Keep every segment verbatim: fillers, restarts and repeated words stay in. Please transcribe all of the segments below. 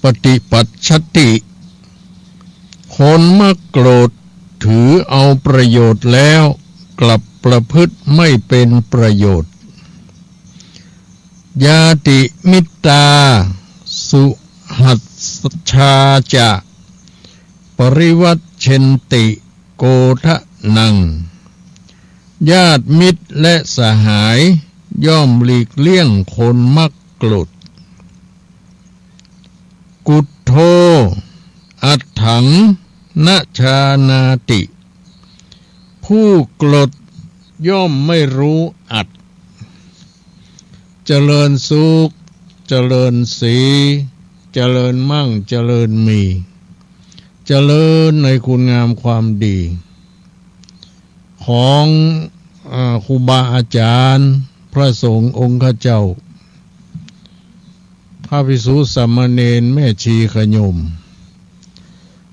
ปฏิปัจฉติ คนมักโกรธถือเอาประโยชน์แล้วกลับประพฤติไม่เป็นประโยชน์ ญาติมิตรา สุหัชชาจะ ปริวัชเชนติ โกทะนัง ญาติมิตรและสหายย่อมหลีกเลี่ยงคนมักโกรธ กุฏโธ อัตถัง นชานาติ ผู้โกรธย่อมไม่รู้อัตถ์ เจริญสุข เจริญสี เจริญมั่ง เจริญมี เจริญในคุณงามความดี ของ อ่า ครูบาอาจารย์ พระสงฆ์องค์ข้าเจ้า พระภิกษุสามเณร แม่ชีขะโยม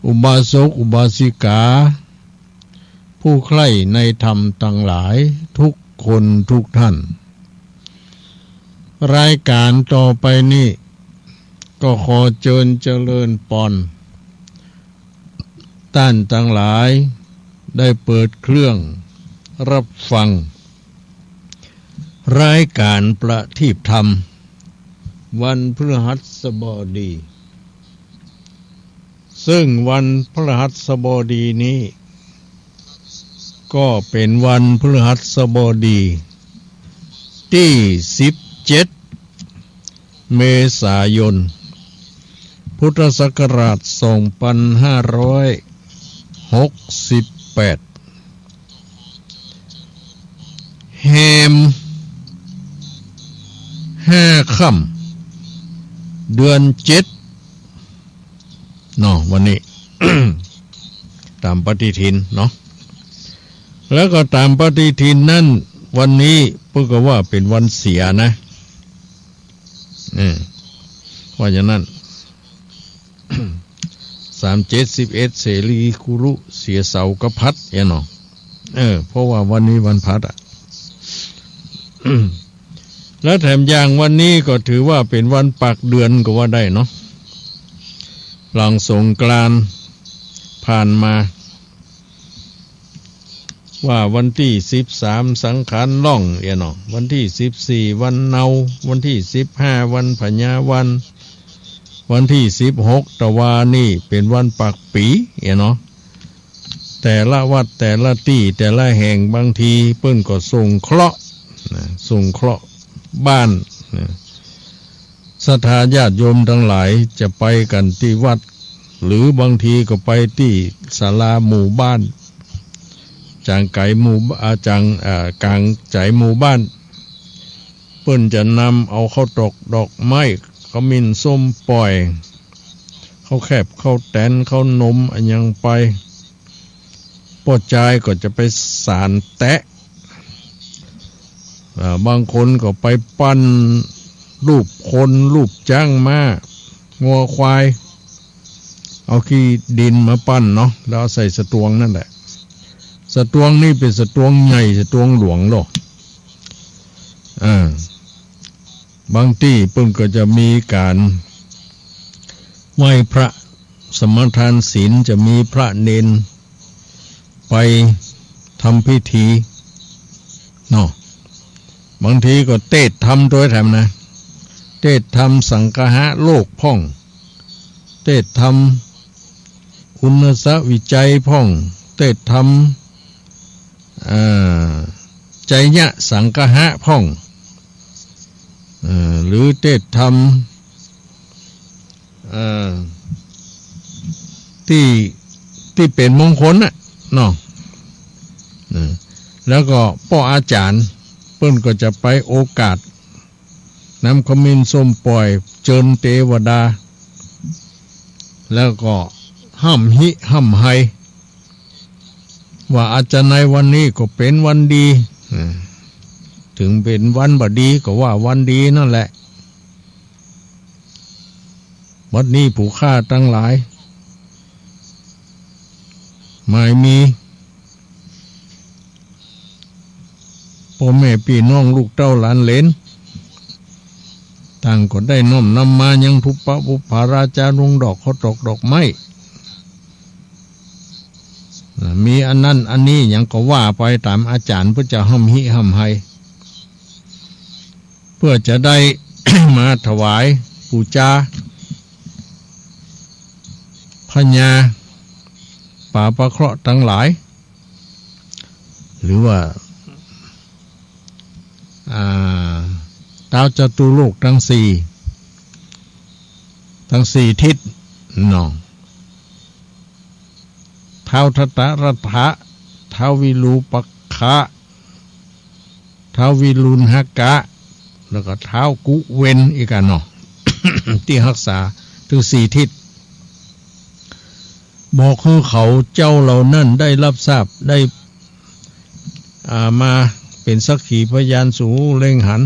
อุบาสกอุบาสิกา ผู้ใคร่ในธรรมตังหลายทุกคนทุกท่าน รายก๋านต่อไปนี้ก็ขอเจิญเจริญปอน ต้านตังหลายได้เปิดเครื่องฮับฟัง รายก๋านประทีปธรรม วันพฤหัสบดี ซึ่งวันพฤหัสบดีนี้ ก็เป๋นวันพฤหัสบดี ตี้สิบเจ็ด เมษายน พุทธศักราชสองปันห้าร้อยหกสิบแปด แฮมห้าค่ำ เดือนเจ็ด เนาะ วันนี้ ต๋ามปฏิทินเนาะ แล้วก็ต๋ามปฏิทินนั้น วันนี้เปิ้นก็ว่าเป๋นวันเสียนะ เออ ว่าอย่างนั้น สามเจ็ดสิบเอ็ด เสรีคุรุ เสียเสากับพลัดเนี่ยเนาะ เออ เพราะว่าวันนี้วันพลัดอะ แล้วแถมอย่างวันนี้ก็ถือว่าเป๋นวันปากเดือนก็ว่าได้เนาะ หลังสงกรานต์ผ่านมา ว่าวันตี้สิบสามสังขารล่องเนี่ยเนาะ วันตี้สิบสี่วันเนา วันตี้สิบห้าวันพญาวัน วันตี้สิบหกตะวานี่เป๋นวันปากปี๋เนี่ยเนาะ แต่ละวัดแต่ละตี้แต่ละแห่งบางทีเปิ้นก็สงเคราะห์นะ สงเคราะห์บ้านนะ ศรัทธาญาติโยมตังหลายจะไปกั๋นตี้วัด หรือบางทีก็ไปตี้ศาลาหมู่บ้าน จางก๋ายหมู่ อ่า จาง อ่า ก๋างใจ๋หมู่บ้าน เปิ้นจะนำเอาข้าวตอกดอกไม้ ขมิ้นส้มป่อย ข้าวแคบข้าวแตนข้าวนมอะหยังไป ป้อจายก็จะไปสานแตะ อ่า บางคนก็ไปปั้นรูปคนรูปจ๊างม้างัวควาย เอาขี้ดินมาปั้นเนาะ แล้วเอาใส่สะตวงนั่นแหละ สะตวงนี่เป๋นสะตวงใหญ่สะตวงหลวงเนาะ อ่า บางตี้เปิ้นก็จะมีก๋านไหว้พระสมาทานศีล จะมีพระเณรไปทำพิธีเนาะ บางทีก็เตสน์ธรรมตวยแถมนะ เตสน์ธรรมสังคหะโลกพ่อง เตสน์ธรรมอุณาสวิจัยพ่อง เตสน์ธรรม อ่า ไชยสังคหะพ่อง เอ่อ หรือเตสน์ธรรม เอ่อ ตี้ ตี้เป๋นมงคลน่ะเนาะ เออ แล้วก็ป้ออาจ๋ารย์เปิ้นก็จะไปโอกาส นำขมิ้นส้มป่อยเจิญเตวดา แล้วก็ฮ่ำฮิฮ่ำไฮ ว่าอาจจะในวันนี้ก็เป๋นวันดี เออ เถิงเป๋นวันบ่ดีก็ว่าวันดีนั่นแหละ บัดนี้ผู้ข้าตังหลาย หมายมี ป้อแม่ปี้น้องลูกเต้าหลานเหลน ต่างก็ได้น้อมนำมายังทุปปะปุปผาราจา ลงดอกเคราะห์ตอกดอกไม้ มีอันนั้นอันนี้หยังก็ว่าไปต๋ามอาจ๋ารย์เปิ้นจะฮ่ำฮิฮ่ำไฮ เพื่อจะได้ มาถวายปู๋จา พญาป๋าปาเคราะห์ตังหลาย หรือว่า อ่า ต๊าวจตุโลกตังสี่ ตังสี่ทิศเนาะ ท้าวทัตตรัตถะ ท้าววิรูปักขะ ท้าววิรุฬหกะ แล้วก็ท้าวกุเวนอีกอะเนาะ ตี้ฮักษาตึงสี่ทิศ บอกหื้อเขาเจ้าเหล่านั้นได้รับทราบ ได้ อ่า มาเป๋นสักขีพยาน สูเล็งหัน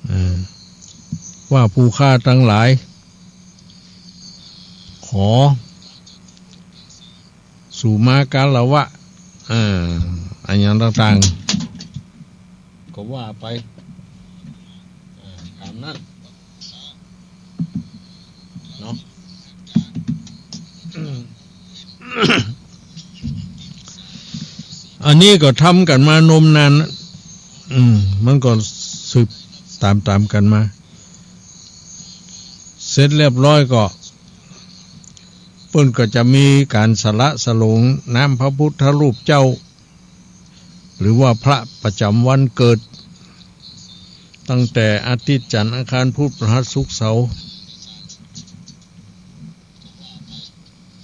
เออ ว่าผู้ข้าตังหลาย ขอ สูมาคารวะ เออ อะหยังต่างๆ ก็ว่าไป เออ ต๋ามนั้น เนาะ อันนี้ก็ทำกั๋นมานมนาน อืม มันก็สืบต๋ามๆ กั๋นมา เสร็จเรียบร้อยก็ เปิ้นก็จะมีก๋านสละสลงน้ำพระพุทธรูปเจ้า หรือว่าพระประจ๋ำวันเกิด ตั้งแต่อาทิตย์ จันทร์ อังคาร พุธ พฤหัส ศุกร์ เสาร์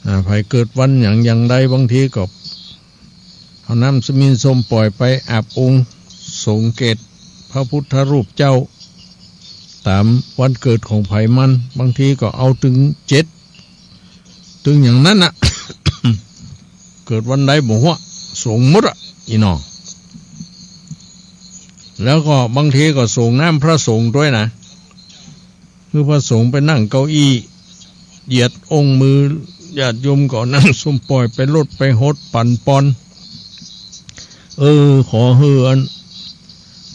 อ่า ใผเกิดวันหยังอย่างใด บางทีก็เอาน้ำสมินส้มป่อยไปอาบองค์ สรงเกศพระพุทธรูปเจ้า ต๋ามวันเกิดของใผมัน บางทีก็เอาตึงเจ็ด ตึงอย่างนั้นน่ะ เกิดวันใดบ่ฮู้ สรงหมดอะ อี่น้อง แล้วก็บางทีก็สรงน้ำพระสงฆ์ตวยนะ คือพระสงฆ์ไปนั่งเก้าอี้ เหยียดองค์มือ ญาติโยมก็น้ำส้มป่อยไปรดไปหดปั๋นปอน เออ ขอหื้ออัน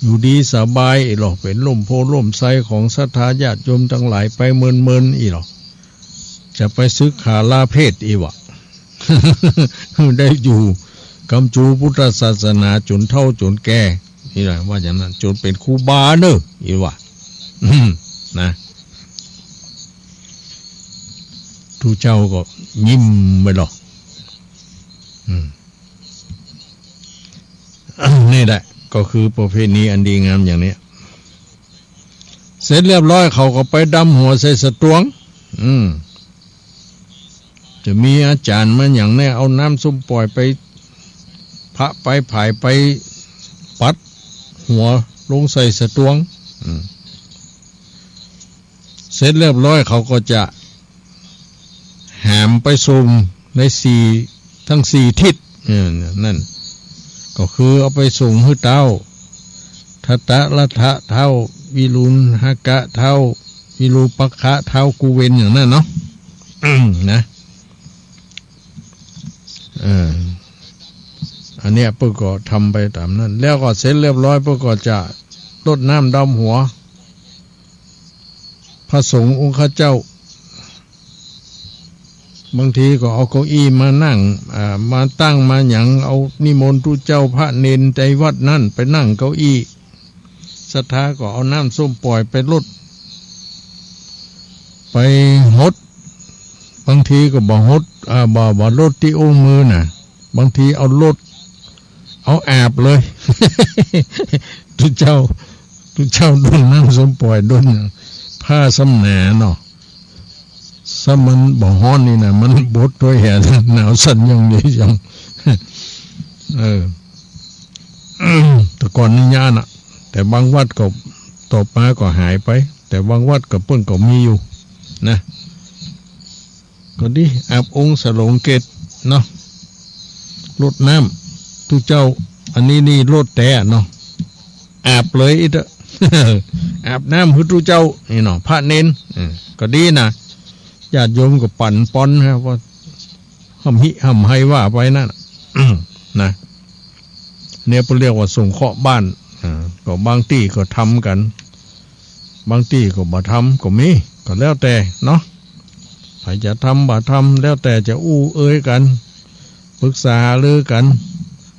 อยู่ดีสบายอี้หลอ เป๋นร่มโพธิ์ร่มไทรของศรัทธาญาติโยมตังหลายไปเมินๆ อี้หลอ จะไปสึกขาลาเพศอี้หวา ได้อยู่กำจูพุทธศาสนาจ๋นเฒ่าจ๋นแก่ อี้หลอ ว่าอย่างนั้น จ๋นเป๋นครูบาเน่อ อี้หวา อืม นะ ตุ๊เจ้าก็ยิ้มไปหลอ อืม นี่แหละก็คือประเพณีอันดีงามอย่างเนี้ย เสร็จเรียบร้อยเขาก็ไปดำหัวใส่สะตวง อืม จะมีอาจ๋ารย์มาหยังแน่ เอาน้ำส้มป่อยไป พระไปผายไปปัดหัวลงใส่สะตวง อืม เสร็จเรียบร้อยเขาก็จะหามไปส่งในสี่ ทั้งสี่ทิศ เออ นั่น ก็คือเอาไปส่งหื้อท้าวทัตตรัตถะ ท้าววิรุฬหกะ ท้าววิรูปักขะ ท้าวกุเวนอย่างนั้นเนาะ นะ เออ อันเนี้ยเปิ้นก็ทำไปต๋ามนั้น แล้วก็เสร็จเรียบร้อยเปิ้นก็จะรดน้ำดำหัว พระสงฆ์องค์ข้าเจ้า บางทีก็เอาเก้าอี้มานั่ง อ่า มาตั้งมาหยัง เอานิมนต์ตุ๊เจ้าพระเณรในวัดนั้นไปนั่งเก้าอี้ ศรัทธาก็เอาน้ำส้มป่อยไปรด ไปหด บางทีก็บ่หด อ่า บ่ บ่รดตี้องค์มือน่ะ บางทีเอารด เอาอาบเลย ตุ๊เจ้า ตุ๊เจ้าโดนน้ำส้มป่อย โดนผ้าซ้ำหนาเนาะ ซ้ำมันบ่ฮ้อนนี่นะ มันบดตวยแห หนาวสั่นยองเยยอง เออ แต่ก่อนนี่ยากนะ แต่บางวัดก็ต่อมาก็หายไป แต่บางวัดก็เปิ้นก็มีอยู่นะ ก็ดี อาบองค์สรงเกศเนาะ รดน้ำตุ๊เจ้า อันนี้นี่รดแต๊เนาะ อาบเลยอี้เต๊อะ อาบน้ำหื้อตุ๊เจ้า นี่เนาะ พระเณร เออ ก็ดีนะ ญาติโยมก็ปั๋นปอนครับ ว่าฮ่ำฮิฮ่ำไฮว่าไปนั่นน่ะ นะ เนี่ยเปิ้นเรียกว่าสงเคราะห์บ้าน อ่า ก็บางตี้ก็ทำกั๋น บางตี้ก็บ่ทำก็มี ก็แล้วแต่เนาะ ใผจะทำบ่ทำ แล้วแต่จะอู้เอ่ยกั๋น ปรึกษาหารือกั๋น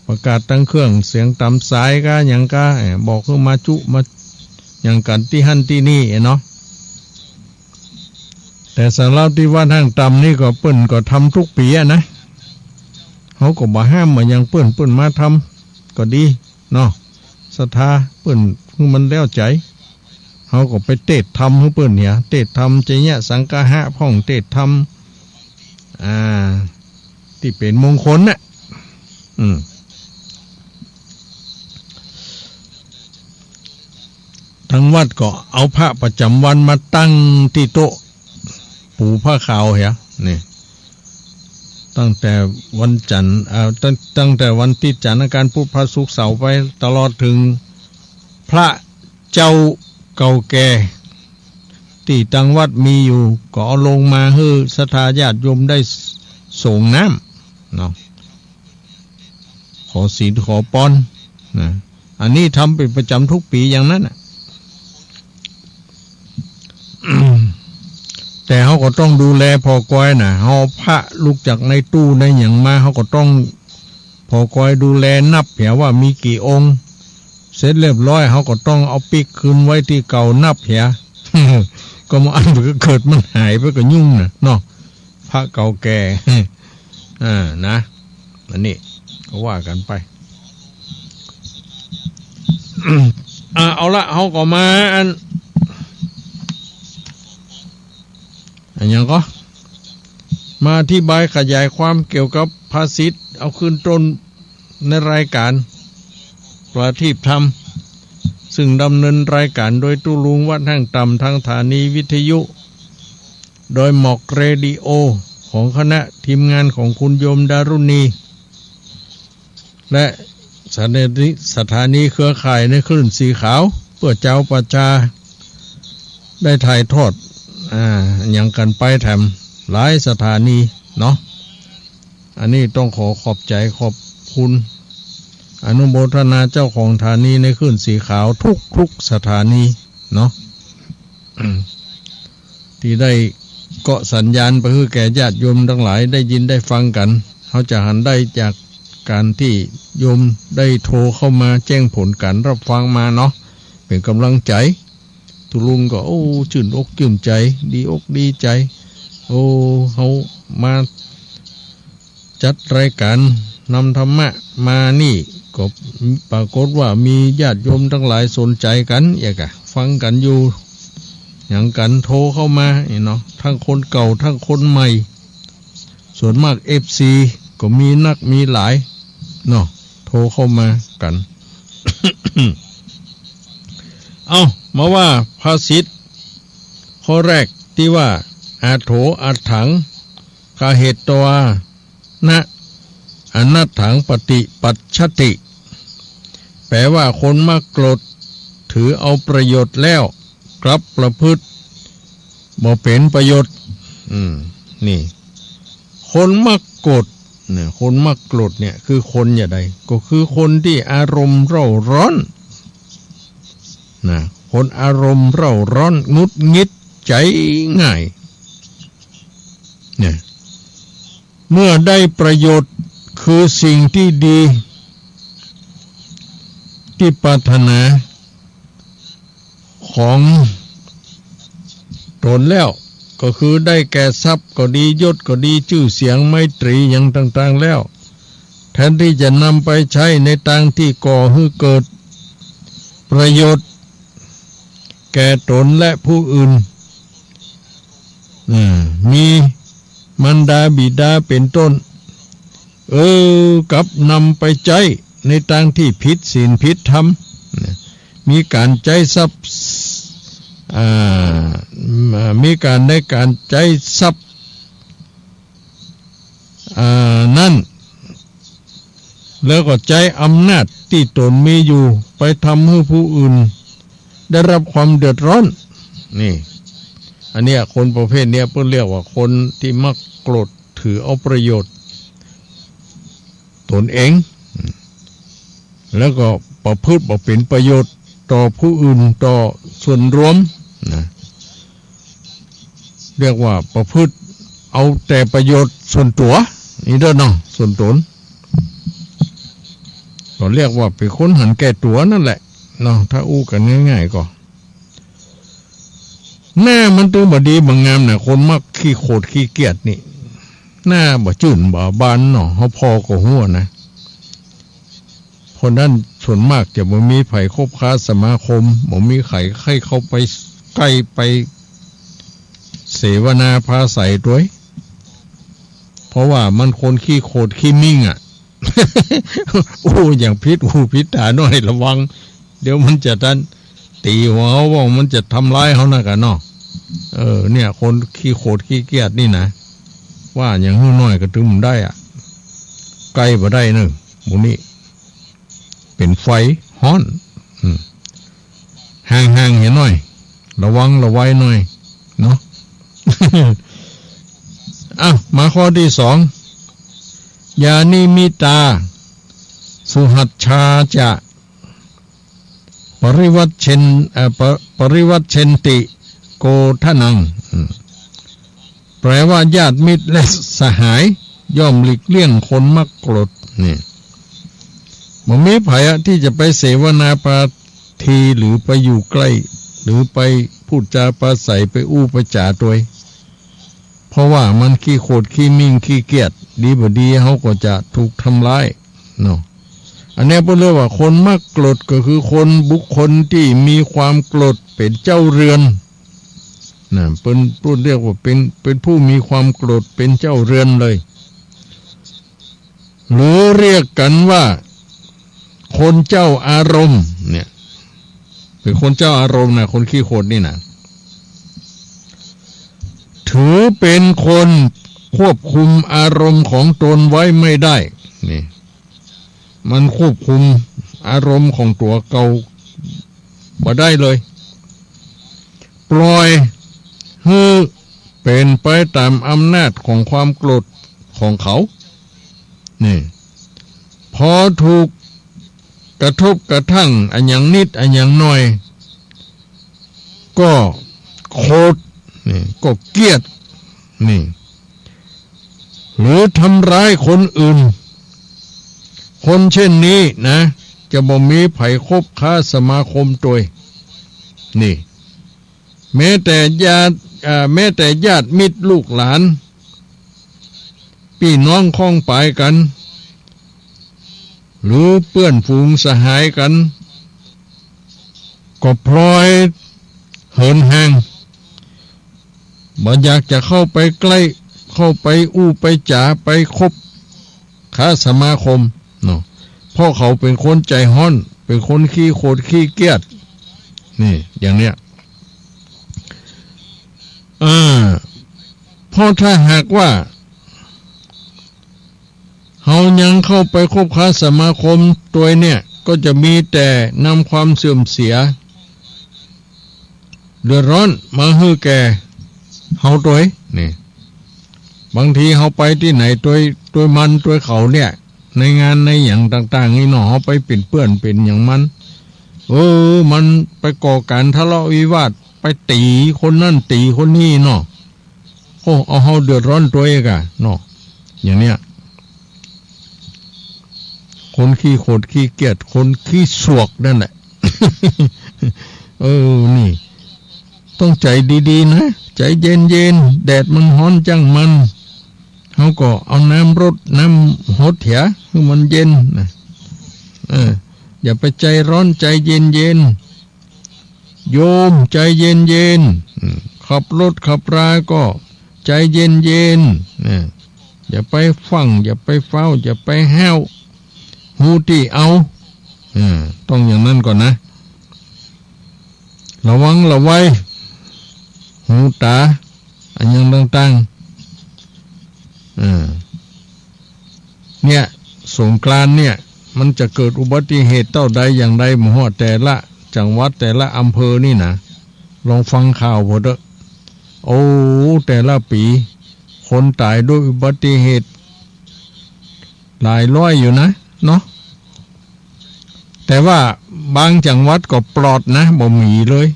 ประกาศตางเครื่องเสียงต๋ามสายก้าหยังก้า เอ่อ บอกหื้อมาจุมาหยังกั๋นตี้หั้นตี้นี่เนาะ แต่สำหรับตี้วัดห้างต่ำนี่ก็เปิ้นก็ทำกู้ปี๋อะนะ เฮาก็บ่ห้ามบ่หยังเปิ้น เปิ้นมาทำก็ดีเนาะ ศรัทธาเปิ้นหื้อมันแล้วใจ๋ เฮาก็ไปเตศน์ธรรมหื้อเปิ้นเหีย เตศน์ธรรมไชยสังคหะพ่อง เตศน์ธรรม อ่า ตี้เป๋นมงคลน่ะ อืม ตางวัดก็เอาพระประจ๋ำวันมาตั้งตี้โต๊ะ ปูผ้าขาวเหีย นี่ ตั้งแต่วันจันทร์ เอ่อ ตั้ง ตั้งแต่วันตี้จันทร์ อังคาร พุธ พฤหัส ศุกร์ เสาร์ ไปตลอดเถิงพระเจ้าเก่าแก่ ตี้ตางวัดมีอยู่ ก็เอาลงมาหื้อศรัทธาญาติโยมได้สรงน้ำเนาะ ขอศีลขอปอนนะ อันนี้ทำเป๋นประจ๋ำกู้ปี๋อย่างนั้นน่ะ แต่เฮาก็ต้องดูแลผ่อกอยน่ะ เฮาเอาพระลุกจากในตู้ในหยังมา เฮาก็ต้องผ่อกอยดูแลนับเหียว่ามีกี่องค์ เสร็จเรียบร้อย เฮาก็ต้องเอาปิ๊กคืนไว้ตี้เก่านับเหีย ก็บ่อั้นเกิดมันหายไปก็ยุ่งน่ะเนาะ พระเก่าแก่ อ่า นะ อันนี้ก็ว่ากั๋นไป อ่า เอาละ เฮาก็มาอัน อันหยังก็ มาอธิบายขยายความเกี่ยวกับภาษิต เอาขึ้นต้นในรายก๋านประทีปธรรม ซึ่งดำเนินรายก๋านโดยตุ๊ลุงวัดห้างต่ำ ทางสถานีวิทยุ ดอยหมอกเรดิโอ ของคณะทีมงานของคุณโยมดารุณี และสถานี สถานีเครือข่ายในคลื่นสีขาว เปื้อจาวประชาได้ถ่ายทอด อ่า หยังกั๋นไปแถมหลายสถานีเนาะ อันนี้ต้องขอขอบใจ๋ขอบคุณ อนุโมทนาเจ้าของสถานีในคลื่นสีขาวทุกๆสถานีเนาะ ตี้ได้เกาะสัญญาณไปหื้อแก่ญาติโยมตังหลายได้ยินได้ฟังกั๋น เฮาจะหันได้จากก๋านตี้โยมได้โทรเข้ามาแจ้งผลก๋านรับฟังมาเนาะ เป๋นก๋ำลังใจ๋ ตุ๊ลุงก็ โอ้ จื้นอกจื้นใจ๋ ดีอกดีใจ๋ โอ้ เฮามา จัดรายก๋านนำธรรมะมานี่ ก็ปรากฏว่ามีญาติโยมตังหลายสนใจ๋กั๋น เยียะกะฟังกั๋นอยู่ หยังกั๋นโทรเข้ามานี่เนาะ ตึงคนเก่าตึงคนใหม่ ส่วนมากเอฟซีก็มีนักมีหลายเนาะ โทรเข้ามากั๋น เอ้า มาว่าภาษิตข้อแรกตี้ว่า อาโถ อัฏฐัง คเหตวา นะ อนัฏฐัง ปฏิปัจฉติ แปลว่าคนมักโกรธถือเอาประโยชน์แล้ว กลับประพฤติบ่เป๋นประโยชน์ อืม นี่ คนมักโกรธเนี่ย คนมักโกรธเนี่ยคือคนอย่างใด ก็คือคนตี้อารมณ์เร่าร้อน นะ คนอารมณ์เร่าร้อน หงุดหงิดใจ๋ง่าย เนี่ย เมื่อได้ประโยชน์คือสิ่งตี้ดี ตี้ปรารถนาของต๋นแล้ว ก็คือได้แก่ทรัพย์ก็ดี ยศก็ดี จื้อเสียง ไมตรี หยังต่างๆ แล้ว แทนตี้จะนำไปใจ๊ในตางตี้ก่อหื้อเกิดประโยชน์แก่ต๋นและผู้อื่น อ่า มีมารดาบิดาเป๋นต้น เออ กลับนำไปใจ๊ในตางตี้ผิดศีลผิดธรรม มีก๋านใจ๊ทรัพย์ อ่า มีก๋าน ในก๋านใจ๊ทรัพย์ อ่า นั้น แล้วก็ใจ๊อำนาจตี้ต๋นมีอยู่ไปทำหื้อผู้อื่นได้รับความเดือดร้อน นี่ อันเนี้ย คนประเภทเนี้ยเปิ้นเรียกว่าคนตี้มักโกรธถือเอาประโยชน์ต๋นเอง แล้วก็ประพฤติบ่เป๋นประโยชน์ต่อผู้อื่น ต่อส่วนรวม นะ เรียกว่าประพฤติเอาแต่ประโยชน์ส่วนตั๋ว นี่เด้อเนาะ ส่วนตน ก็เรียกว่าเป๋นคนหันแก่ตั๋วนั่นแหละเนาะ ถ้าอู้กั๋นง่ายๆ ก็ หน้ามันตึงบ่ดีบ่งามนะ คนมักขี้โขดขี้เกียจนี่ หน้าบ่จื้นบ่บานเนาะ เฮาผ่อก็ฮู้นะ เพราะนั้นส่วนมากจะบ่มีใผคบค้าสมาคม บ่มีใผใค่เข้าไปใก้ไปเสวนาปราศรัยตวย เพราะว่ามันคนขี้โขดขี้มิ่งอะ อู้อย่างผิดหูผิดต๋าหน้อย ระวัง เดี๋ยวมันจะตัน ตี๋หัวเฮาบ้าง มันจะทำร้ายเฮานั่นกะเนาะ เออ เนี่ย คนขี้โขดขี้เกียจนี่นะ ว่าอย่างหื้อหน้อยก็ตึงบ่ได้อะ ใก้บ่ได้เน่อ หมู่นี้ เป๋นไฟฮ้อน อืม ห่างๆ เหียหน้อย ระวังระวัยหน้อย เนาะ อ้าว มาข้อตี้สอง ญาณิมิตา สุหัจฉาจะ ปริวัชเชน เอ่อ ปะ ปริวัชเชนติ โกฏฐัง อืม แปลว่าญาติมิตรและสหายย่อมหลีกเลี่ยงคนมักโกรธ นี่ บ่มีใผอะตี้จะไปเสวนาปาทีหรือไปอยู่ใก้ หรือไปพูดจาปราศรัย ไปอู้ไปจ๋าตวย เพราะว่ามันขี้โขดขี้มิ่งขี้เกียจ ดีบ่ดีเฮาก็จะถูกทำร้ายเนาะ อันเนี้ยเปิ้นเรียกว่าคนมักโกรธ ก็คือคนบุคคลตี้มีความโกรธเป๋นเจ้าเรือนนะ เปิ้น เปิ้นเรียกว่าเป๋น เป๋นผู้มีความโกรธเป๋นเจ้าเรือนเลย หรือเรียกกั๋นว่าคนเจ้าอารมณ์เนี่ย เป๋นคนเจ้าอารมณ์นะ คนขี้โขดนี่นะ ถือเป๋นคนควบคุมอารมณ์ของตนไว้ไม่ได้ นี่ มันควบคุมอารมณ์ของตั๋วเก่าบ่ได้เลย ปล่อยหื้อเป๋นไปต๋ามอำนาจของความโกรธของเขา นี่ พอถูกกระทบกระทั่งอะหยังนิดอะหยังหน่อย ก็โขด นี่ ก็เกียจ นี่ หรือทำร้ายคนอื่น คนเช่นนี้นะ จะบ่มีใผคบค้าสมาคมตวย นี่ แม้แต่ญาติ อ่า แม้แต่ญาติมิตรลูกหลาน ปี้น้องข้องป๋ายกั๋น หรือเปื้อนฝูงสหายกั๋น ก็ปล่อยเหินห่าง บ่อยากจะเข้าไปใก้ เข้าไปอู้ไปจ๋า ไปคบค้าสมาคมเนาะ เพราะเขาเป๋นคนใจ๋ฮ้อน เป๋นคนขี้โขดขี้เกียจ นี่ อย่างเนี้ย อ่า เพราะถ้าหากว่า เฮายังเข้าไปคบค้าสมาคมตวยเนี่ย ก็จะมีแต่นำความเสื่อมเสีย เดือดร้อนมาหื้อแก่เฮาตวย นี่ บางทีเฮาไปตี้ไหนตวย ตวยมันตวยเขาเนี่ย ในงานในหยังต่างๆ นี่เนาะ เฮาไปเป๋นเปื้อนเป๋นหยังมัน เออ มันไปก่อก๋านทะเลาะวิวาท ไปตี๋คนนั้นตี๋คนนี้เนาะ โอ้ เอาเฮาเดือดร้อนตวยกะเนาะ อย่างเนี้ย คนขี้โขดขี้เกียจ คนขี้สวกนั่นแหละ เออ นี่ ต้องใจ๋ดีๆ นะ ใจ๋เย็นๆ แดดมันฮ้อนจ้างมัน เฮาก็เอาน้ำรดน้ำหดเหียหื้อมันเย็นนะ เออ อย่าไปใจ๋ฮ้อน ใจ๋เย็นๆ โยมใจ๋เย็นๆ อืม ขับรถขับราก็ใจ๋เย็นๆ นะ อย่าไปฟั่ง อย่าไปฟ้าว อย่าไปห้าว ฮู้ตี้เอา อ่า ต้องอย่างนั้นก่อนนะ ระวังระวัย หูต๋า อะหยังต่างๆ อ่า เนี่ย สงกรานต์เนี่ย มันจะเกิดอุบัติเหตุเต้าใดอย่างใดบ่ฮู้ แต่ละจังหวัดแต่ละอำเภอนี่นะ ลองฟังข่าวเปิ้นเต๊อะ โอ้ แต่ละปี๋ คนต๋ายด้วยอุบัติเหตุ หลายร้อยอยู่นะ เนาะ แต่ว่าบางจังหวัดก็ปลอดนะ บ่มีเลย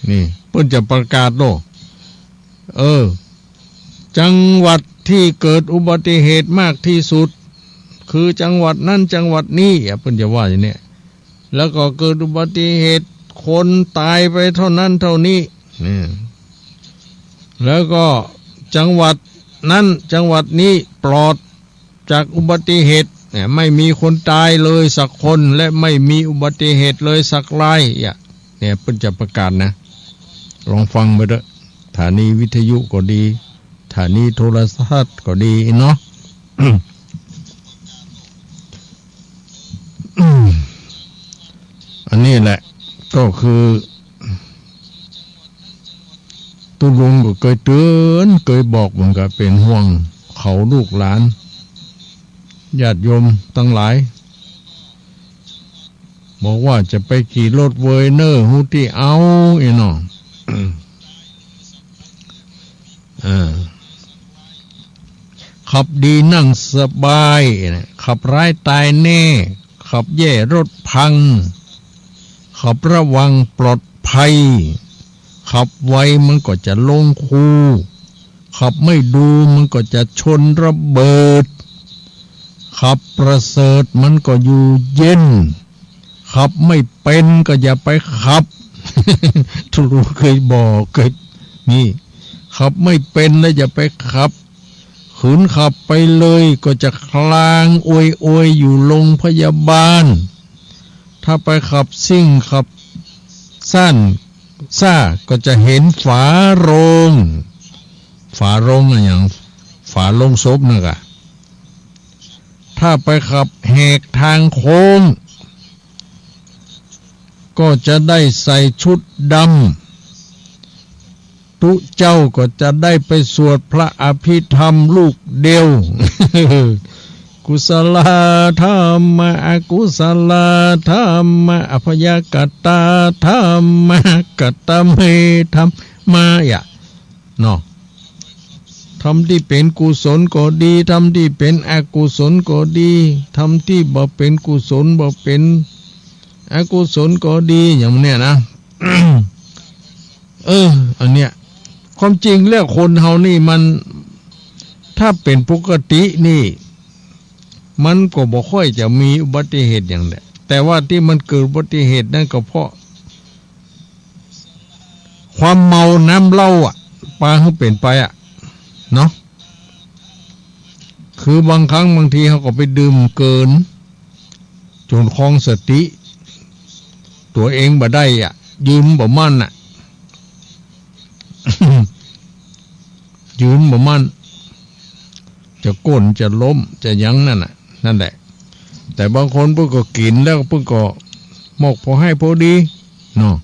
นี่ ปิ้นจะประกาศโลก เออ จังหวัดตี้เกิดอุบัติเหตุมากตี้สุด คือจังหวัดนั้นจังหวัดนี้ อ่ะ ปิ้นจะว่าอย่างเนี้ย แล้วก็เกิดอุบัติเหตุ คนต๋ายไปเต้านั้นเต้านี้ นี่ แล้วก็จังหวัดนั้นจังหวัดนี้ปลอดจากอุบัติเหตุ เนี่ย ไม่มีคนต๋ายเลยสักคน และไม่มีอุบัติเหตุเลยสักราย เนี่ย เนี่ย ปิ้นจะประกาศนะ ลองฟังไปเต๊อะ สถานีวิทยุก็ดี สถานีโทรทัศน์ก็ดีเนาะ อันนี้แหละ ก็คือ ตุ๊ลุงก็เกยเตื๋อน เกยบอก มันก็เป๋นห่วงเขาลูกหลาน ญาติโยมตังหลาย บอกว่าจะไปขี่รถเวยเน่อ ฮู้ตี้เอา อี้เนาะ เออ ขับดีนั่งสบายนะ ขับร้ายต๋ายแน่ ขับแย่รถพัง ขับระวังปลอดภัย ขับไวมันก็จะลงคู ขับไม่ดูมันก็จะชนระเบิด ขับประเสริฐมันก็อยู่เย็น ขับไม่เป๋นก็อย่าไปขับ ตุ๊ลุงเกยบอก เกย นี่ ขับไม่เป๋นแล้วอย่าไปขับ ขืนขับไปเลยก็จะคลางโอยๆ อยู่โรงพยาบาล ถ้าไปขับซิ่งขับซ่านซ่าก็จะเห็นฝาโลง ฝาโลงอะหยัง ฝาโลงศพนั่นกะ ถ้าไปขับแหกตางโค้ง ก็จะได้ใส่ชุดดำ ตุ๊เจ้าก็จะได้ไปสวดพระอภิธรรมลูกเดียว กุศลธัมมา อกุศลธัมมา อัพยากตาธัมมา กัตตะเมธัมมา อะ เนาะ ธรรมตี้เป๋นกุศลก็ดี ธรรมตี้เป๋นอกุศลก็ดี ธรรมตี้บ่เป๋นกุศล บ่เป๋นอกุศลก็ดี อย่างเนี้ยนะ เออ อันเนี้ย ความจริงแล้วคนเฮานี่มัน ถ้าเป๋นปกตินี่ มันก็บ่ค่อยจะมีอุบัติเหตุหยังแหละ แต่ว่าตี้มันเกิดอุบัติเหตุนั้นก็เพราะ ความเมาน้ำเหล้าอะ ปาหื้อเป๋นไปอะ เนาะ คือบางครั้งบางทีเฮาก็ไปดื่มเกิน จ๋นครองสติตั๋วเองบ่ได้อะ ยืนบ่มั่นอะ ยืนบ่มั่น จะก้นจะล้มจะหยังนั่นน่ะ นั่นแหละ แต่บางคนเปิ้นก็กิ๋นแล้วเปิ้นก็หมกพอให้พอดีเนาะ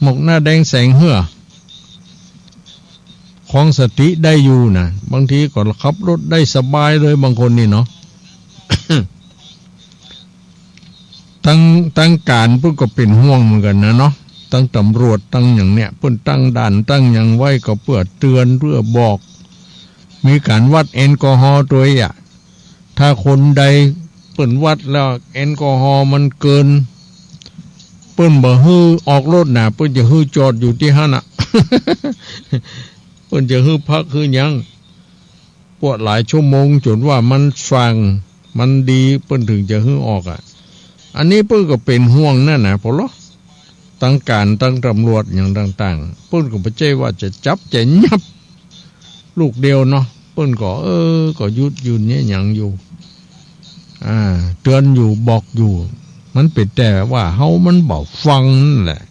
หมกหน้าแดงแสงเหื่อ ครองสติได้อยู่นะ บางทีก็ขับรถได้สบายเลยบางคนนี่เนาะ ตัง ตังก๋านเปิ้นก็เป๋นห่วงเหมือนกั๋นนะเนาะ ตังต๋ำรวจ ตังหยังเนี่ย เปิ้นตั้งด่านตั้งหยังไว้ก็เปื้อเตือน เปื้อบอก มีก๋านวัดแอลกอฮอล์ตวยอะ ถ้าคนใดเปิ้นวัดแล้วแอลกอฮอล์มันเกิน เปิ้นบ่หื้อออกรถน่ะ เปิ้นจะหื้อจอดอยู่ตี้หั้นน่ะ เปิ้นจะหื้อพักหื้อหยัง ปวดหลายชั่วโมงจ๋นว่ามันส่าง มันดี เปิ้นเถิงจะหื้อออกอะ อันนี้เปิ้นก็เป๋นห่วงนั่นน่ะ ปอลอ ตังก๋านตังต๋ำรวจหยังต่างๆ เปิ้นก็บ่ใจ้ว่าจะจับจะยับลูกเดียวเนาะ เปิ้นก็ เออ ก็หยุดยืนเยียะหยังอยู่ อ่า เตือนอยู่บอกอยู่ มันเป๋นแต่ว่าเฮามันบ่ฟังนั่นแหละ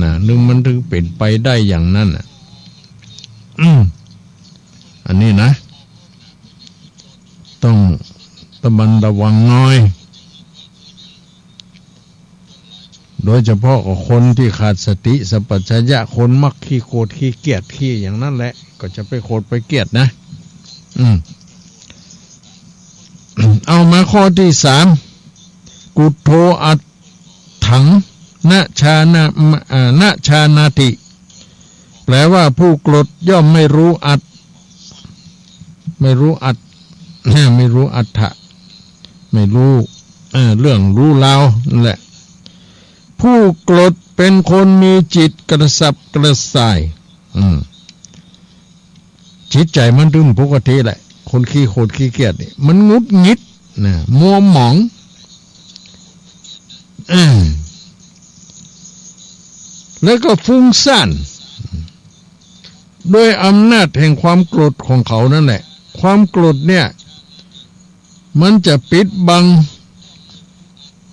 นะ นึ่งมันเถิงเป๋นไปได้อย่างนั้นน่ะ อืม อันนี้นะ ต้องตะมันระวังหน่อย โดยเฉพาะกับคนตี้ขาดสติสัมปชัญญะ คนมักขี้โกรธขี้เกลียดขี้อย่างนั้นแหละ ก็จะไปโกรธไปเกลียดนะ อืม เอามาข้อตี้สาม กุฏโฐอัต ถัง นะชานะ อ่า นะชานาติ แปลว่าผู้กรดย่อมไม่รู้อัต ไม่รู้อัต ไม่รู้อัตถะ ไม่รู้ เอ่อ เรื่องรู้ราวนั่นแหละ ผู้กรด เป๋นคนมีจิตกระสับกระส่าย อืม จิตใจ๋มันตึงปกติแหละ คนขี้โขดขี้เกียจนี่ มันหงุดหงิดนะ มัวหมอง อืม แล้วก็ฟุ้งซ่าน ด้วยอำนาจแห่งความโกรธของเขานั่นแหละ ความโกรธเนี่ย มันจะปิดบัง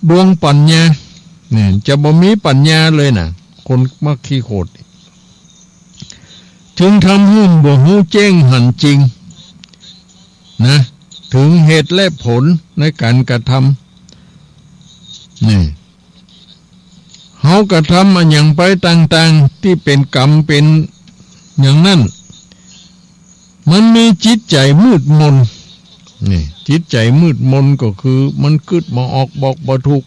ดวงปัญญา เนี่ย จะบ่มีปัญญาเลยนะ คนมักขี้โขด จึงทำหื้อบ่ฮู้แจ้งหันจริงนะ ถึงเหตุและผลในก๋านกระทำ นี่ เฮากระทำอะหยังไปต่างๆ ตี้เป๋นกรรมเป๋นอย่างนั้น มันมีจิตใจ๋มืดมน นี่ จิตใจ๋มืดมนก็คือมันกึ๊ดบ่ออก บอกบ่ถูก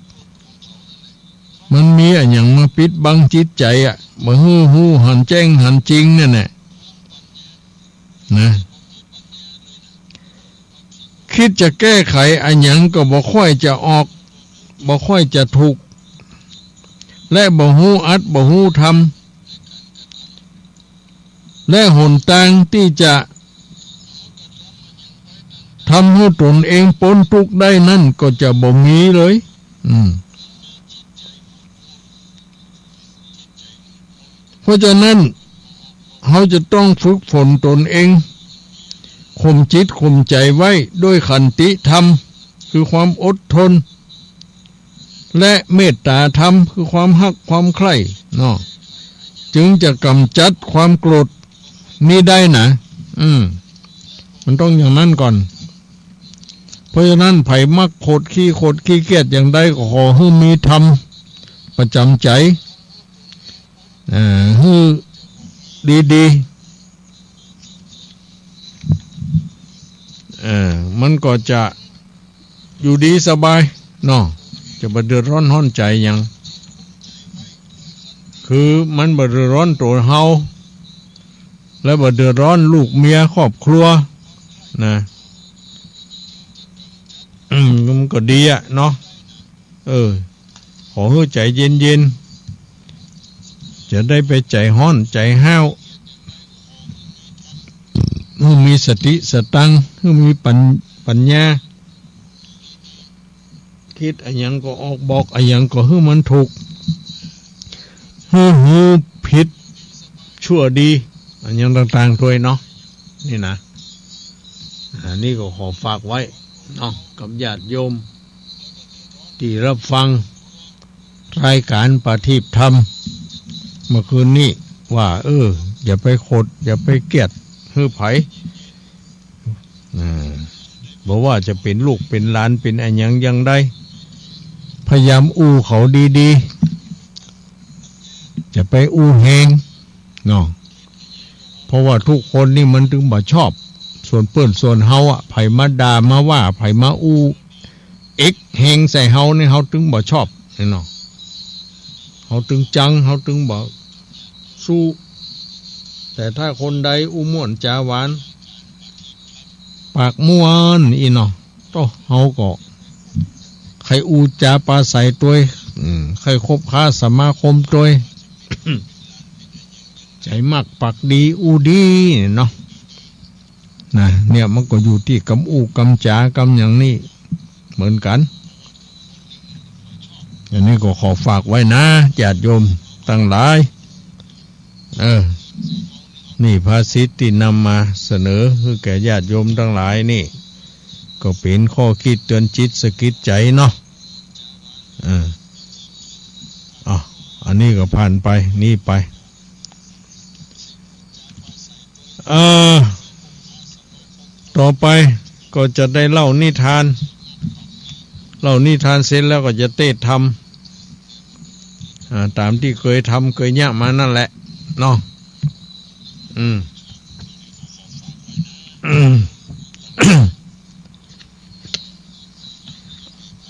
มันมีอะหยังมาปิดบังจิตใจ๋อะ บ่หื้อฮู้หันแจ้งหันจริงนั่นแหละ นะ กึ๊ดจะแก้ไขอะหยังก็บ่ค่อยจะออก บ่ค่อยจะถูก และบ่ฮู้อัด บ่ฮู้ทำ และหนตางตี้จะทำหื้อตนเองป๊นตุ๊กข์ได้นั้นก็จะบ่มีเลย อืม เพราะฉะนั้น เฮาจะต้องฝึกฝนตนเอง ข่มจิตข่มใจ๋ไว้ด้วยขันติธรรม คือความอดทน และเมตตาธรรม คือความฮักความใคร่เนาะ จึงจะก๋ำจัดความโกรธนี้ได้นะ อืม มันต้องอย่างนั้นก่อน เพราะฉะนั้น ใผมักโขดขี้โขดขี้เกียจอย่างใดก็ขอหื้อมีธรรมประจ๋ำใจ๋ เอ่อ หื้อดีๆ เอ่อ มันก็จะอยู่ดีสบายเนาะ จะบ่เดือดร้อนฮ้อนใจ๋หยัง คือมันบ่เดือดร้อนตั๋วเฮา และบ่เดือดร้อนลูกเมียครอบครัวนะ อืม มันก็ดีอะเนาะ เออ ขอหื้อใจ๋เย็นๆ จะได้ไปใจ๋ฮ้อนใจ๋ห้าว หื้อมีสติสตังค์ หื้อมีปัญ- ปัญญา กึ๊ดอะหยังก็ออก บอกอะหยังก็หื้อมันถูก หื้อฮู้ผิดชั่วดี อะหยังต่างๆ ตวยเนาะ นี่นะ อันนี้ก็ขอฝากไว้เนาะ กับญาติโยม ตี้ฮับฟังรายก๋านประทีปธรรมเมื่อคืนนี้ ว่า เออ อย่าไปโขด อย่าไปเกียจหื้อใผ อ่า บ่ว่าจะเป๋นลูกเป๋นหลาน เป๋นอะหยังอย่างใด พยายามอู้เขาดีๆ อย่าไปอู้แฮง เนาะ เพราะว่าทุกคนนี่มันตึงบ่ชอบ ส่วนเปิ้นส่วนเฮาอะ ใผมาด่ามาว่า ใผมาอู้เอ็กแฮงใส่เฮานี่ เฮาตึงบ่ชอบนี่เนาะ เฮาตึงจัง เฮาตึงบ่สู้ แต่ถ้าคนใดอู้ม่วนจ๋าหวาน ปากม่วนอี้เนาะ โต้ เฮาก็ใค่อู้จ๋าปราศรัยตวย อืม ใค่คบค้าสมาคมตวย ใจ๋มักปากดีอู้ดีเนาะ นะ เนี่ยมันก็อยู่ตี้กำอู้กำจ๋ากำอย่างนี้เหมือนกั๋น อันนี้ก็ขอฝากไว้นะ ญาติโยมตังหลาย เออ นี่ภาษิตตี้นำมาเสนอหื้อแก่ญาติโยมตังหลายนี่ ก็เป๋นข้อกึ๊ดเตือนจิตสะกิดใจ๋เนาะ เออ อ้าว อันนี้ก็ผ่านไป นี่ไป เออ ต่อไปก็จะได้เล่านิทาน เล่านิทานเสร็จแล้วก็จะเตสน์ธรรม อ่า ต๋ามตี้เกยทำเกยเยียะมานั่นแหละเนาะ อืม อืม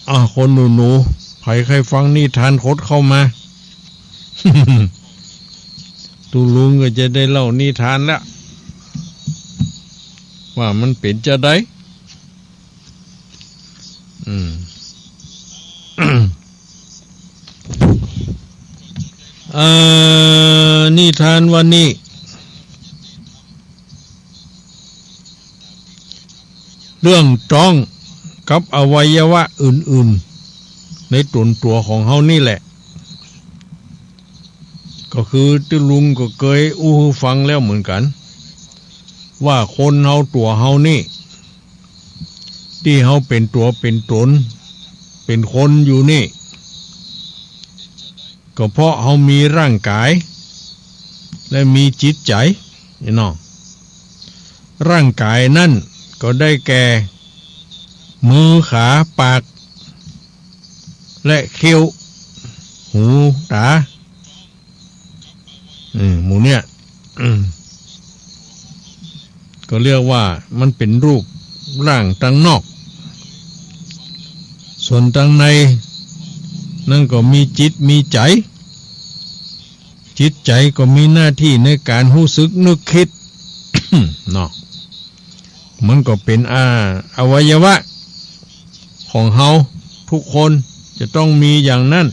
อ่ะ คนหนูๆ ใผใค่ฟังนิทานขดเข้ามา ตุ๊ลุงก็จะได้เล่านิทานแล้ว ว่ามันเป๋นจาใด อืม เอ่อ นิทานวันนี้ เรื่องต๊องกับอวัยวะอื่นๆ ในต๋นตั๋วของเฮานี่แหละ ก็คือตี้ลุงก็เกยอู้หื้อฟังแล้วเหมือนกั๋น ว่าคนเฮาตั๋วเฮานี่ ตี้เฮาเป๋นตั๋วเป๋นต๋น เป๋นคนอยู่นี่ ก็เพราะเฮามีร่างก๋าย และมีจิตใจ๋ นี่เนาะ ร่างก๋ายนั้นก็ได้แก่ มือ ขา ปาก และเขี้ยว หู ต๋า อืม หมู่เนี่ย อืม ก็เรียกว่ามันเป๋นรูปร่างตางนอก ส่วนตางในนั้นก็มีจิตมีใจ๋ จิตใจ๋ก็มีหน้าตี้ในก๋านฮู้สึกนึกกึ๊ด เนาะ มันก็เป๋น อ่า อวัยวะของเฮาทุกคนจะต้องมีอย่างนั้น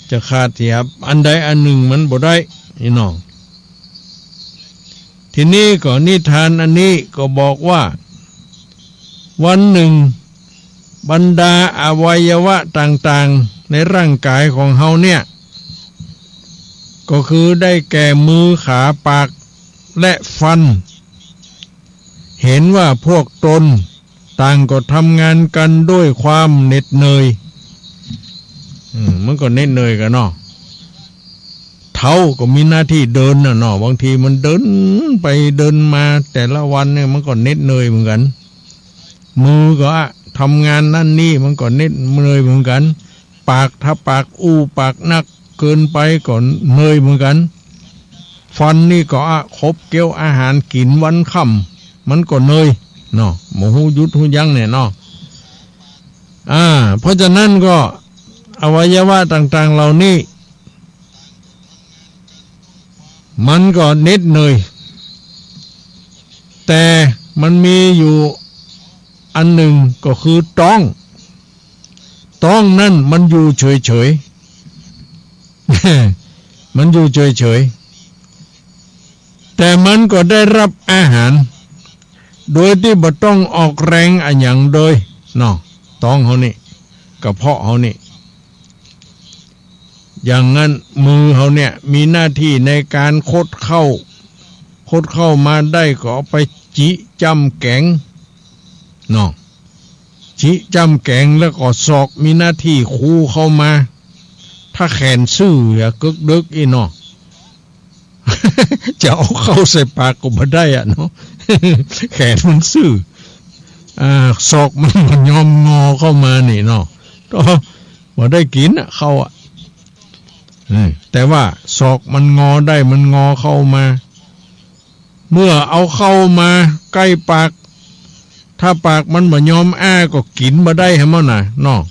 จะขาดเสียอันใดอันนึ่งมันบ่ได้ นี่เนาะ ทีนี้ก็นิทานอันนี้ก็บอกว่า วันนึ่งบรรดาอวัยวะต่างๆ ในร่างก๋ายของเฮาเนี่ย ก็คือได้แก่มือ ขา ปาก และฟัน หันว่าพวกตนต่างก็ทำงานกั๋นด้วยความเหน็ดเหนื่อย อืม มันก็เหน็ดเหนื่อยกั๋นเนาะ เท้าก็มีหน้าตี้เดินน่ะเนาะ บางทีมันเดินไปเดินมาแต่ละวันเนี่ยมันก็เหน็ดเหนื่อยเหมือนกั๋น มือก็อะ ทำงานนั่นนี่มันก็เหน็ดเหนื่อยเหมือนกั๋น ปาก ถ้าปากอู้ปากนักเกินไปก็เหนื่อยเหมือนกั๋น ฟันนี่ก็อะ ขบเคี้ยวอาหารกิ๋นวันค่ำ มันก็เหนื่อยเนาะ บ่ฮู้หยุดฮู้ยั้งเนี่ยเนาะ อ่า เพราะฉะนั้นก็อวัยวะต่างๆ เหล่านี้ มันก็เหน็ดเหนื่อย แต่มันมีอยู่อันนึ่งก็คือต๊อง ต๊องนั้นมันอยู่เฉยๆ มันอยู่เฉยๆ แต่มันก็ได้ฮับอาหาร โดยตี้บ่ต้องออกแฮงอะหยังเลยเนาะ ต๊องเฮานี่ กระเพาะเฮานี่ อย่างนั้นมือเฮาเนี่ยมีหน้าตี้ในก๋านขดข้าว ขดข้าวมาได้ก็เอาไปจิจ้ำแก๋งเนาะ จิจ้ำแก๋งแล้วก็ศอกมีหน้าตี้คูเข้ามา ถ้าแขนซื่ออะ กึ๊กดึกอี้เนาะ จะเอาเข้าใส่ปากก็บ่ได้อะเนาะ แขนมันซื่อ อ่า ศอกมันบ่ยอมงอเข้ามานี่เนาะ ก็บ่ได้กิ๋นอะ ข้าวอะ อืม แต่ว่าศอกมันงอได้ มันงอเข้ามา เมื่อเอาเข้ามาใก้ปาก ถ้าปากมันบ่ยอมอ้าก็กิ๋นบ่ได้แหมเนาะ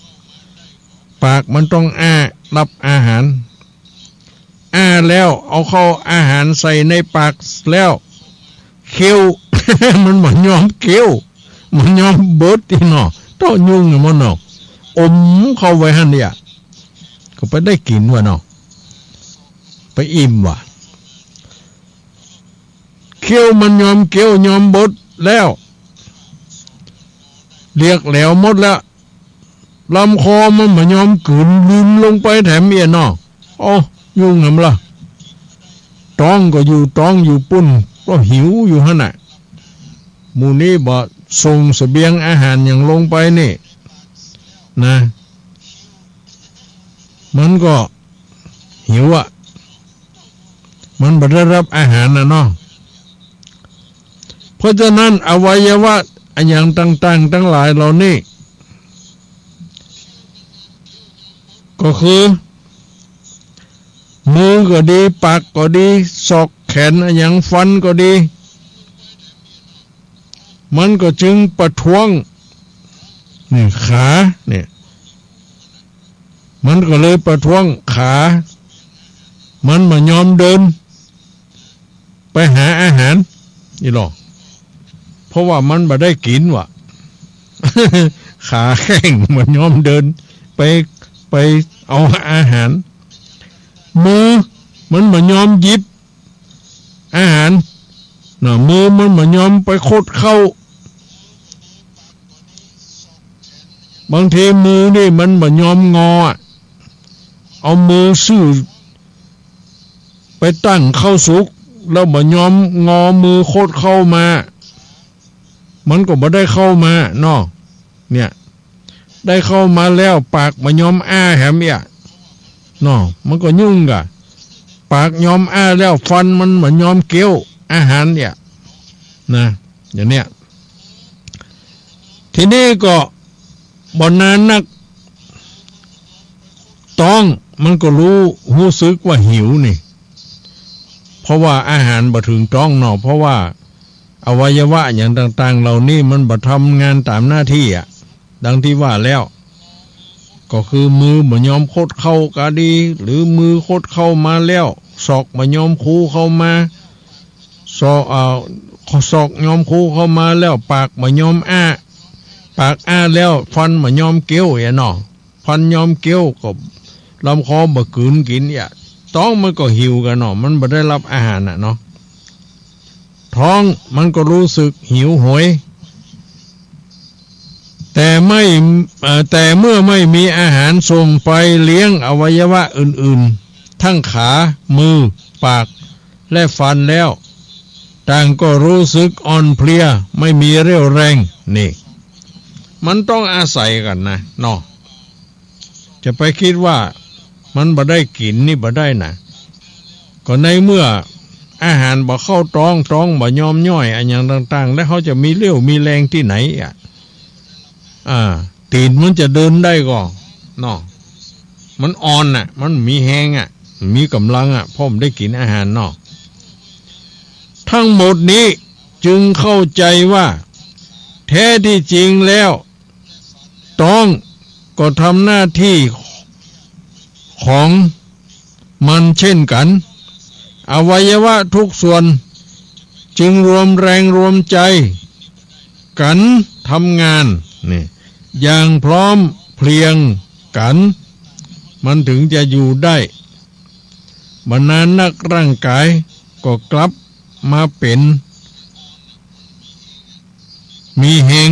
ปากมันต้องอ้าฮับอาหาร อ้าแล้วเอาเข้าอาหารใส่ในปากแล้ว เคี้ยว มันบ่ยอมเคี้ยว บ่ยอมบดอี้เนาะ เต้ายุ่งแหมเนาะ อมเข้าไว้หั้นเนี่ย ก็ไปได้กิ๋นว่ะเนาะ ไปอิ่มว่ะ เคี้ยวมันยอมเคี้ยวยอมบดแล้ว เรียกแหลวหมดแล้ว ลำคอมันบ่ยอมกลืนลืนลงไปแถมเอียเนาะ โอ้ ยุ่งแหมละ ต๊องก็อยู่ต๊องอยู่ปู้น ก็หิวอยู่หั้นน่ะ หมู่นี้บ่ส่งเสบียงอาหารหยังลงไปนี่นะ มันก็หิวอะ มันบ่ได้ฮับอาหารน่ะเนาะ เพราะฉะนั้นอวัยวะอะหยังต่างๆ ตังหลายเหล่านี้ ก็คือ มือก็ดี ปากก็ดี ศอกแขนอะหยัง ฟันก็ดี มันก็จึงประท้วง นี่ ขา เนี่ย มันก็เลยประท้วงขา มันบ่ยอมเดิน ไปหาอาหาร นี่หรอ เพราะว่ามันบ่ได้กิ๋นว่ะ ขาแข้งบ่ยอมเดิน ไป ไปเอาอาหาร มือมันบ่ยอมหยิบอาหาร น่ะ มือมันบ่ยอมไปคดเค้า บางทีมือนี่มันบ่ยอมงออะ เอามือซื่อไปตั้งข้าวสุก แล้วบ่ยอมงอมือคดเค้ามา มันก็บ่ได้ข้าวมาเนาะ เนี่ย ได้ข้าวมาแล้วปากบ่ยอมอ้าแหมเอี้ย เนาะ มันก็ยุ่งก่ะ ปากยอมอ้าแล้วฟันมันบ่ยอมเคี้ยวอาหารเอี้ย นะ อย่างเนี้ย ทีนี้ก็บ่นานนัก ต๊องมันก็ฮู้ ฮู้สึกว่าหิวนี่ เพราะว่าอาหารบ่เถิงต๊องเนาะ เพราะว่าอวัยวะอย่างต่างๆ เหล่านี้มันบ่ทำงานต๋ามหน้าตี้อะ ดังตี้ว่าแล้ว ก็คือมือบ่ยอมคดเค้าก็ดี หรือมือคดเค้ามาแล้ว ศอกบ่ยอมคูเข้ามา ศอก เอ่อ ศอกยอมคูเข้ามาแล้ว ปากบ่ยอมอ้า ปากอ้าแล้ว ฟันบ่ยอมเคี้ยวเอี้ยเนาะ ฟันยอมเคี้ยวก็ลำคอบ่กลืนกิ๋นเอี้ย ต๊องมันก็หิวก่ะเนาะ มันบ่ได้ฮับอาหารน่ะเนาะ ต๊องมันก็ฮู้สึกหิวโหย แต่ไม่ เอ่อ แต่เมื่อไม่มีอาหารส่งไปเลี้ยงอวัยวะอื่นๆ ทั้งขา มือ ปาก และฟันแล้ว ต่างก็ฮู้สึกอ่อนเพลีย ไม่มีเรี่ยวแรง นี่ มันต้องอาศัยกั๋นนะเนาะ จะไปกึ๊ดว่ามันบ่ได้กิ๋นนี่บ่ได้นะ ก็ในเมื่ออาหารบ่เข้าต๊อง ต๊องบ่ยอมย่อยอะหยังต่างๆ แล้วเฮาจะมีเรี่ยวมีแรงตี้ไหนอะ อ่า ตี๋นมันจะเดินได้ก่อ เนาะ มันอ่อนน่ะ มันบ่มีแฮงอะ บ่มีก๋ำลังอะ เพราะบ่ได้กิ๋นอาหารเนาะ ทั้งหมดนี้จึงเข้าใจ๋ว่า แท้ตี้จริงแล้ว ต๊องก็ทำหน้าตี้ของมันเช่นกั๋น อวัยวะทุกส่วนจึงรวมแรงรวมใจ๋กั๋นทำงาน นี่ อย่างพร้อมเพรียงกั๋น มันเถิงจะอยู่ได้ บ่นานนักร่างก๋ายก็กลับมาเป๋น มีแฮง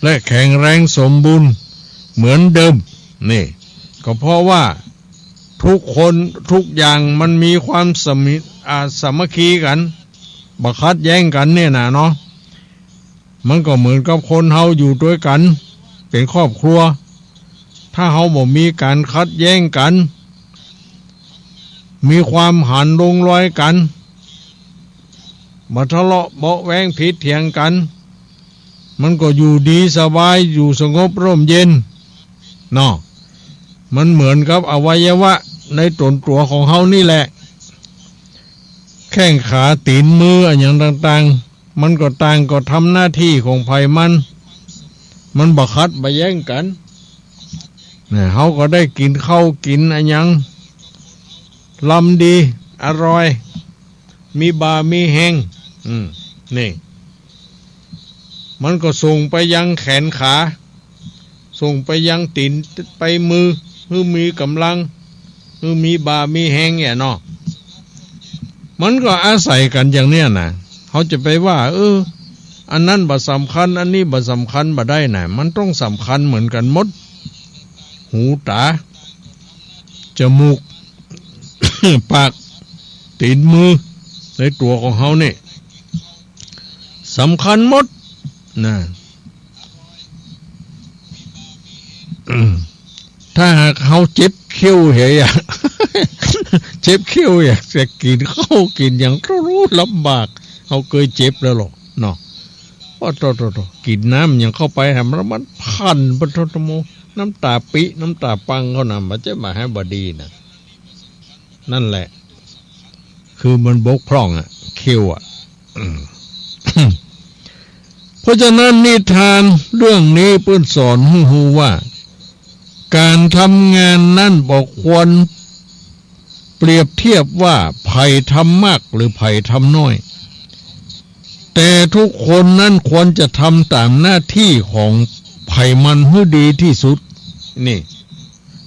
และแข็งแรงสมบูรณ์เหมือนเดิม นี่ ก็เพราะว่าทุกคนทุกอย่างมันมีความสมิ- อ่า สามัคคีกั๋น บ่ขัดแย้งกั๋นเนี่ยนะเนาะ มันก็เหมือนกับคนเฮาอยู่ตวยกั๋นเป๋นครอบครัว ถ้าเฮาบ่มีก๋านขัดแย้งกั๋น มีความหันลงรอยกั๋น บ่ทะเลาะเบาะแว้งผิดเถียงกั๋น มันก็อยู่ดีสบาย อยู่สงบร่มเย็น เนาะ มันเหมือนกับอวัยวะในต๋นตั๋วของเฮานี่แหละ แข้งขาตี๋นมืออะหยังต่างๆ มันก็ต่างก็ทำหน้าตี้ของใผมัน มันบ่ขัดบ่แย้งกั๋น เนี่ย เฮาก็ได้กิ๋นข้าวกิ๋นอะหยัง ลำดี อร่อย มีบ่ามีแฮง อืม นี่ มันก็ส่งไปยังแขนขา ส่งไปยังตี๋น ไปมือ หื้อมีก๋ำลัง หื้อมีบ่ามีแฮงเนี่ยเนาะ มันก็อาศัยกั๋นอย่างเนี้ยนะ เฮาจะไปว่า เออ อันนั้นบ่สำคัญ อันนี้บ่สำคัญ บ่ได้นะ มันต้องสำคัญเหมือนกั๋นหมด หูต๋า จมูก ปาก ตี๋นมือ ในตั๋วของเฮานี่ สำคัญหมด นะ อืม ถ้าหากเฮาเจ็บเขี้ยวเหีย เจ็บเขี้ยวอยากจะกิ๋นข้าวกิ๋นหยัง โธ่ ลำบาก เฮาเกยเจ็บแล้วหรอก เนาะ โอ้โธ่ โธ่ โธ่ กิ๋นน้ำหยังเข้าไปแหม แล้วมันพัน ปะโธ่ โธ่โม น้ำต๋าปิ๊ น้ำต๋าปังเข้านะ มันจะบ่หื้อบ่ดีนะ นั่นแหละ คือมันบกพร่องอะ เขี้ยวอะ อืม เพราะฉะนั้นนิทานเรื่องนี้เปิ้นสอนหื้อฮู้ว่า ก๋านทำงานนั้นบ่ควรเปรียบเทียบว่าใผทำมากหรือใผทำน้อย แต่ทุกคนนั้นควรจะทำต๋ามหน้าตี้ของใผมันหื้อดีตี้สุด นี่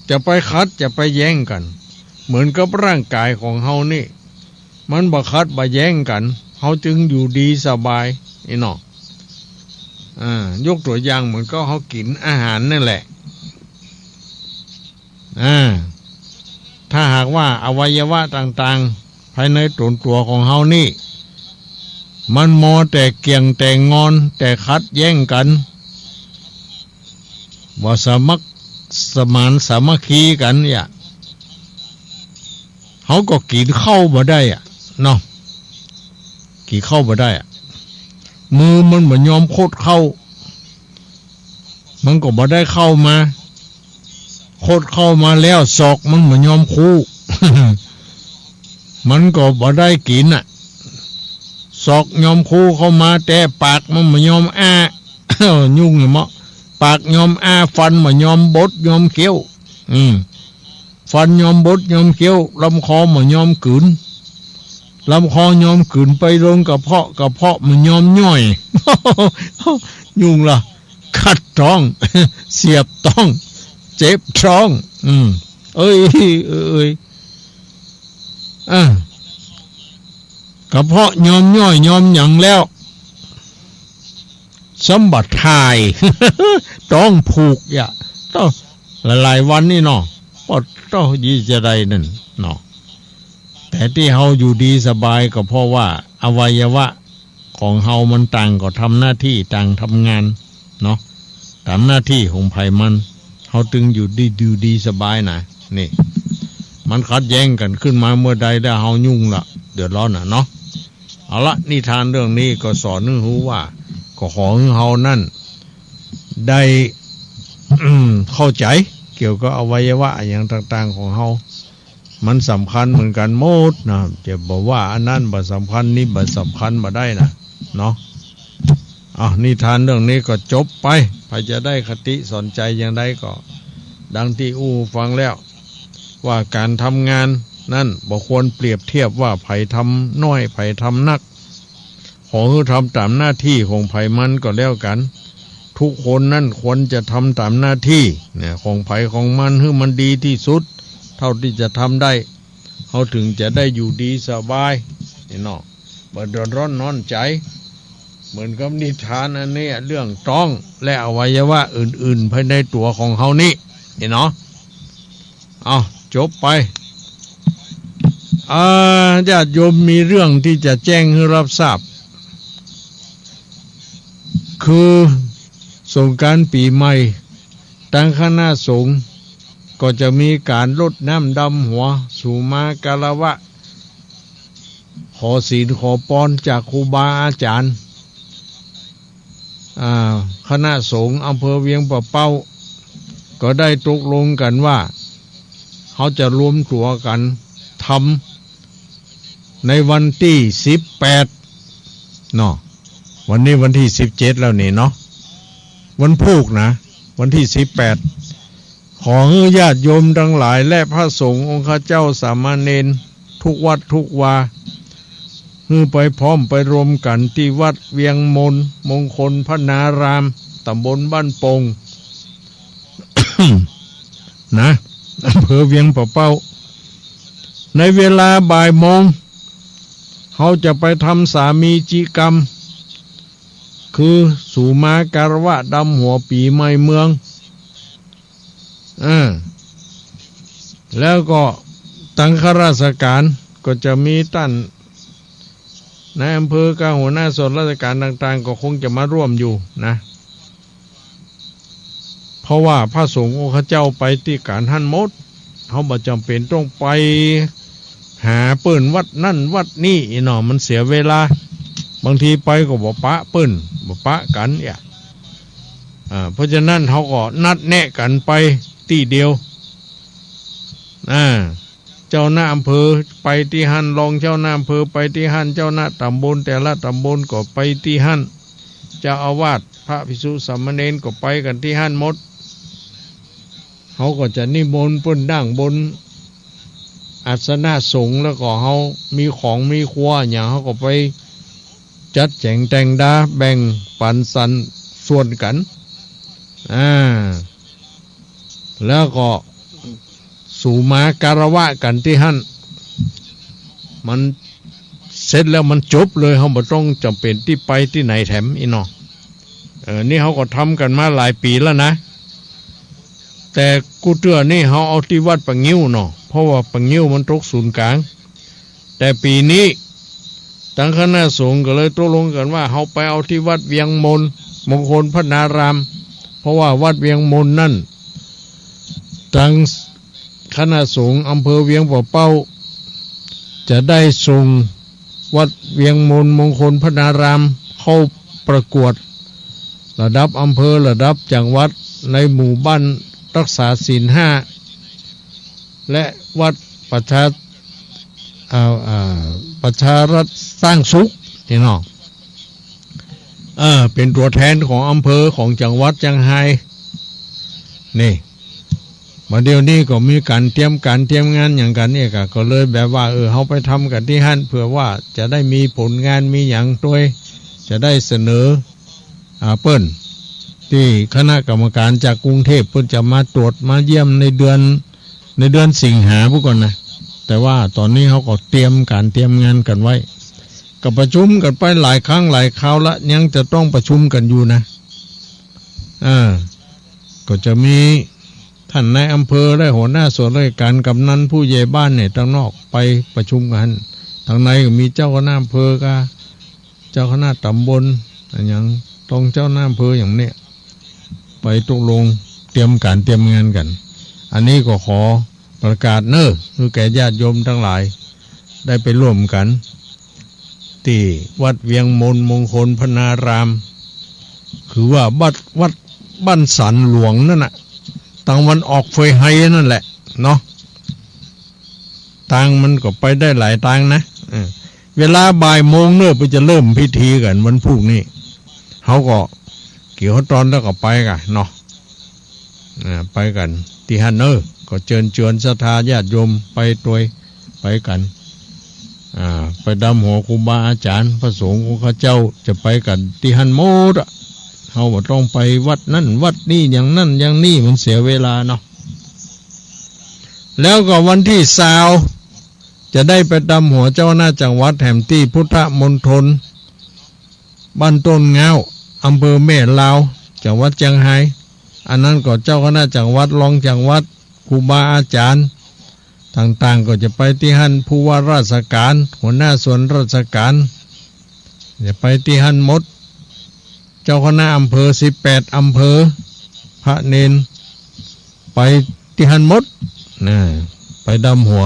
จะไปขัด จะไปแย้งกั๋น เหมือนกับร่างก๋ายของเฮานี่ มันบ่ขัดบ่แย้งกั๋น เฮาจึงอยู่ดีสบาย อี้เนาะ อ่า ยกตั๋วอย่างเหมือนกับเฮากิ๋นอาหารนั่นแหละ อ่า ถ้าหากว่าอวัยวะต่างๆ ภายในต๋นตั๋วของเฮานี่ มันมัวแต่เกี่ยงแต่งอน แต่ขัดแย้งกั๋น บ่สมัครสมานสามัคคีกั๋นเนี่ย เฮาก็กิ๋นข้าวบ่ได้อะ เนาะ กิ๋นข้าวบ่ได้อะ มือมันบ่ยอมคดข้าว มันก็บ่ได้ข้าวมา คดข้าวมาแล้ว ศอกมันบ่ยอมคู มันก็บ่ได้กิ๋นอะ ศอกยอมคูเข้ามา แต่ปากมันบ่ยอมอ้า ยุ่งเลยเนาะ ปากยอมอ้า ฟันบ่ยอมบดยอมเคี้ยว อืม ฟันยอมบดยอมเคี้ยว ลำคอบ่ยอมกืน ลำคอยอมกืนไปลงกระเพาะ กระเพาะบ่ยอมย่อย ยุ่งละ คันท้อง เสียบต๊อง เจ็บท้อง อืม เอ้ย เอ้ย อ่ะ กระเพาะยอมย่อยยอมหยังแล้ว ซ้ำบ่ถ่าย ต๊องผูกอย่า ต้องหลายๆ วันนี่เนาะ ก็ต้องยี่จะได้นั่นเนาะ แต่ตี้เฮาอยู่ดีสบายก็เพราะว่าอวัยวะของเฮามันต่างก็ทำหน้าตี้ต่างทำงานเนาะ ต๋ามหน้าตี้ของใผมัน เฮาตึงอยู่ดี อยู่ดีสบายนะ นี่ มันขัดแย้งกั๋นขึ้นมาเมื่อใดแล้วเฮายุ่งละ เดือดร้อนน่ะเนาะ เอาละ นิทานเรื่องนี้ก็สอนหื้อฮู้ว่า ก็ขอหื้อเฮานั่น ได้ อืม เข้าใจ๋เกี่ยวกับอวัยวะอะหยังต่างๆ ของเฮา มันสำคัญเหมือนกั๋นหมดนะ จะบ่ว่าอันนั้นบ่สำคัญ นี่บ่สำคัญบ่ได้นะ เนาะ อ้าว นิทานเรื่องนี้ก็จบไป ใผจะได้คติสอนใจ๋อย่างใดก็ ดังตี้อู้ฟังแล้ว ว่าก๋านทำงานนั้นบ่ควรเปรียบเทียบว่าใผทำน้อย ใผทำนัก ขอหื้อทำต๋ามหน้าตี้ของใผมันก็แล้วกั๋น ทุกคนนั้นควรจะทำต๋ามหน้าตี้เนี่ย ของใผของมันหื้อมันดีตี้สุด เท่าตี้จะทำได้ เฮาตึงจะได้อยู่ดีสบาย นี่เนาะ บ่เดือดร้อนหนอนใจ๋ เหมือนกับนิทานอันนี้ เรื่องต๊องและอวัยวะอื่นๆ ภายในตั๋วของเฮานี่ นี่เนาะ เอา จบไป อ่า ญาติโยมมีเรื่องตี้จะแจ้งหื้อรับทราบ คือสงกรานต์ปี๋ใหม่ ตางคณะสงฆ์ก็จะมีก๋านรดน้ำดำหัว สุมาคารวะ ขอศีลขอปอนจากครูบาอาจ๋ารย์ อ่า คณะสงฆ์อำเภอเวียงป่าเป้า ก็ได้ตกลงกั๋นว่า เฮาจะรวมตั๋วกั๋นทำในวันตี้สิบแปดเนาะ วันนี้วันตี้สิบเจ็ดแล้วนี่เนาะ วันพูกนะ วันตี้สิบแปด ขอหื้อญาติโยมตังหลายและพระสงฆ์องค์ข้าเจ้าสามเณรทุกวัดทุกวา หื้อไปพร้อมไปรวมกั๋นตี้วัดเวียงมน มงคลพนาราม ต๋ำบลบ้านโป่ง นะ อำเภอเวียงป่าเป้า ในเวลาบ่ายโมง เฮาจะไปทำสามีจิกรรม คือสุมาคารวะดำหัวปี๋ใหม่เมือง เออ แล้วก็ตางข้าราชก๋านก็จะมีต้านนายอำเภอกับหัวหน้าส่วนราชก๋านต่างๆ ก็คงจะมาร่วมอยู่นะ เพราะว่าพระสงฆ์องค์ข้าเจ้าไปตี้ก๋านหั้นหมด เฮาบ่จ๋ำเป๋นต้องไปหาเปิ้นวัดนั่นวัดนี่อี้เนาะ มันเสียเวลา บางทีไปก็บ่ปะเปิ้น บ่ปะกั๋นเนี่ย อ่า เพราะฉะนั้นเฮาก็นัดแนะกั๋นไปตี้เดียว อ่า เจ้าหน้าอำเภอไปตี้หั้น รองเจ้าหน้าอำเภอไปตี้หั้น เจ้าหน้าต๋ำบลแต่ละต๋ำบลก็ไปตี้หั้น เจ้าอาวาส พระภิกษุสามเณรก็ไปกั๋นตี้หั้นหมด เฮาก็จะนิมนต์เปิ้นนั่งบนอาสนะสงฆ์ แล้วก็เฮามีของมีครัวอะหยัง เฮาก็ไปจัดแจ๋งแต่งดา แบ่งปันสรรส่วนกั๋น อ่า แล้วก็ สูมาคารวะกั๋นตี้หั้น มันเสร็จแล้วมันจบเลย เฮาบ่ต้องจ๋ำเป๋นตี้ไปตี้ไหนแถมอี้เนาะ เออ นี่เฮาก็ทำกั๋นมาหลายปี๋แล้วนะ แต่กู้เตื้อนี่เฮาเอาตี้วัดป่างิ้วเนาะ เพราะว่าป่างิ้วมันตกศูนย์ก๋าง แต่ปี๋นี้ ตังคณะสงฆ์ก็เลยตกลงกั๋นว่า เฮาไปเอาตี้วัดเวียงมน มงคลพนาราม เพราะว่าวัดเวียงมนนั่น ตังคณะสงฆ์อำเภอเวียงป่าเป้า จะได้ส่งวัดเวียงมนมงคลพนารามเข้าประกวดระดับอำเภอ ระดับจังหวัด ในหมู่บ้านรักษาศีลห้า และวัดประชา อ่า อ่า ประชารัฐสร้างสุข นี่เนาะ เออ เป๋นตั๋วแทนของอำเภอของจังหวัดเจียงฮาย นี่ บ่าเดี่ยวนี้ก็มีก๋านเตรียมก๋านเตรียมงานหยังกั๋นเนี่ย ก็ ก็เลยแบบว่า เออ เฮาไปทำกั๋นตี้หั้น เผื่อว่าจะได้มีผลงานมีหยังตวย จะได้เสนอ อ่า เปิ้น ตี้คณะกรรมก๋านจากกรุงเทพฯ เปิ้นจะมาตรวจมาเยี่ยมในเดือน ในเดือนสิงหาพู้นก่อนนะ แต่ว่าต๋อนนี้เฮาก็เตรียมก๋านเตรียมงานกั๋นไว้ ก็ประชุมกั๋นไปหลายครั้งหลายคราวละ ยังจะต้องประชุมกั๋นอยู่นะ เออ ก็จะมีต้านนายอำเภอและหัวหน้าส่วนราชก๋าน กำนัน ผู้ใหญ่บ้านเนี่ย ตางนอกไปประชุมกั๋น ตางในก็มีเจ้าคณะอำเภอกับเจ้าคณะต๋ำบล อะหยัง ตองเจ้าคณะอำเภอหยังเนี่ย ไปตกลงเตรียมก๋านเตรียมงานกั๋น อันนี้ก็ขอประกาศเน่อ หื้อแก่ญาติโยมตังหลาย ได้ไปร่วมกั๋น ตี้วัดเวียงมนมงคลพนาราม คือว่าวัด วัดบ้านสันหลวงนั่นน่ะ ตางวันออกเฟยไฮนั่นแหละเนาะ ตางมันก็ไปได้หลายตางนะ เออ เวลาบ่ายโมงเน่อ เปิ้นจะเริ่มพิธีกั๋นวันพูกนี้ เฮาก็เกี่ยวตอนแล้วก็ไปกั๋นเนาะ อ่า ไปกั๋นตี้หั้นเน่อ ก็เจิญจวนศรัทธาญาติโยมไปตวย ไปกั๋น อ่า ไปดำหัวครูบาอาจ๋ารย์ พระสงฆ์ของข้าเจ้าจะไปกั๋นตี้หั้นหมดอะ เฮาบ่ต้องไปวัดนั่นวัดนี่ อย่างนั่นอย่างนี่ มันเสียเวลาเนาะ แล้วก็วันตี้ซาว จะได้ไปดำหัวเจ้าคณะจังหวัดแถมตี้พุทธมณฑล บ้านต้นง้าว อำเภอแม่ลาว จังหวัดเจียงฮาย อันนั้นก็เจ้าคณะจังหวัด รองจังหวัด ครูบาอาจ๋ารย์ต่างๆ ก็จะไปตี้หั้น ผู้ว่าราชก๋าน หัวหน้าส่วนราชก๋าน จะไปตี้หั้นหมด เจ้าคณะอำเภอสิบแปดอำเภอ พระเณร ไปตี้หั้นหมดนะ ไปดำหัว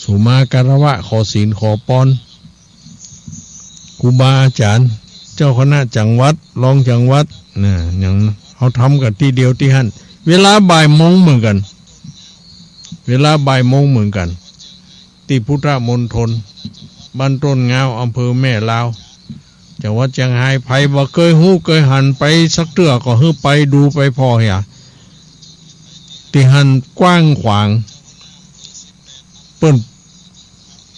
สูมาคารวะ ขอศีลขอปอน ครูบาอาจ๋ารย์ เจ้าคณะจังหวัด รองจังหวัดนะ อย่างเฮาทำกั๋นตี้เดียวตี้หั้น เวลาบ่ายโมงเหมือนกั๋น เวลาบ่ายโมงเหมือนกั๋น ตี้พุทธมณฑล บ้านต้นง้าว อำเภอแม่ลาว จังหวัดเจียงฮาย ใผบ่เกยฮู้เกยหันไปสักเตื้อ ก็หื้อไปดูไปผ่อเหีย ตี้หั้นกว้างขวาง เปิ้น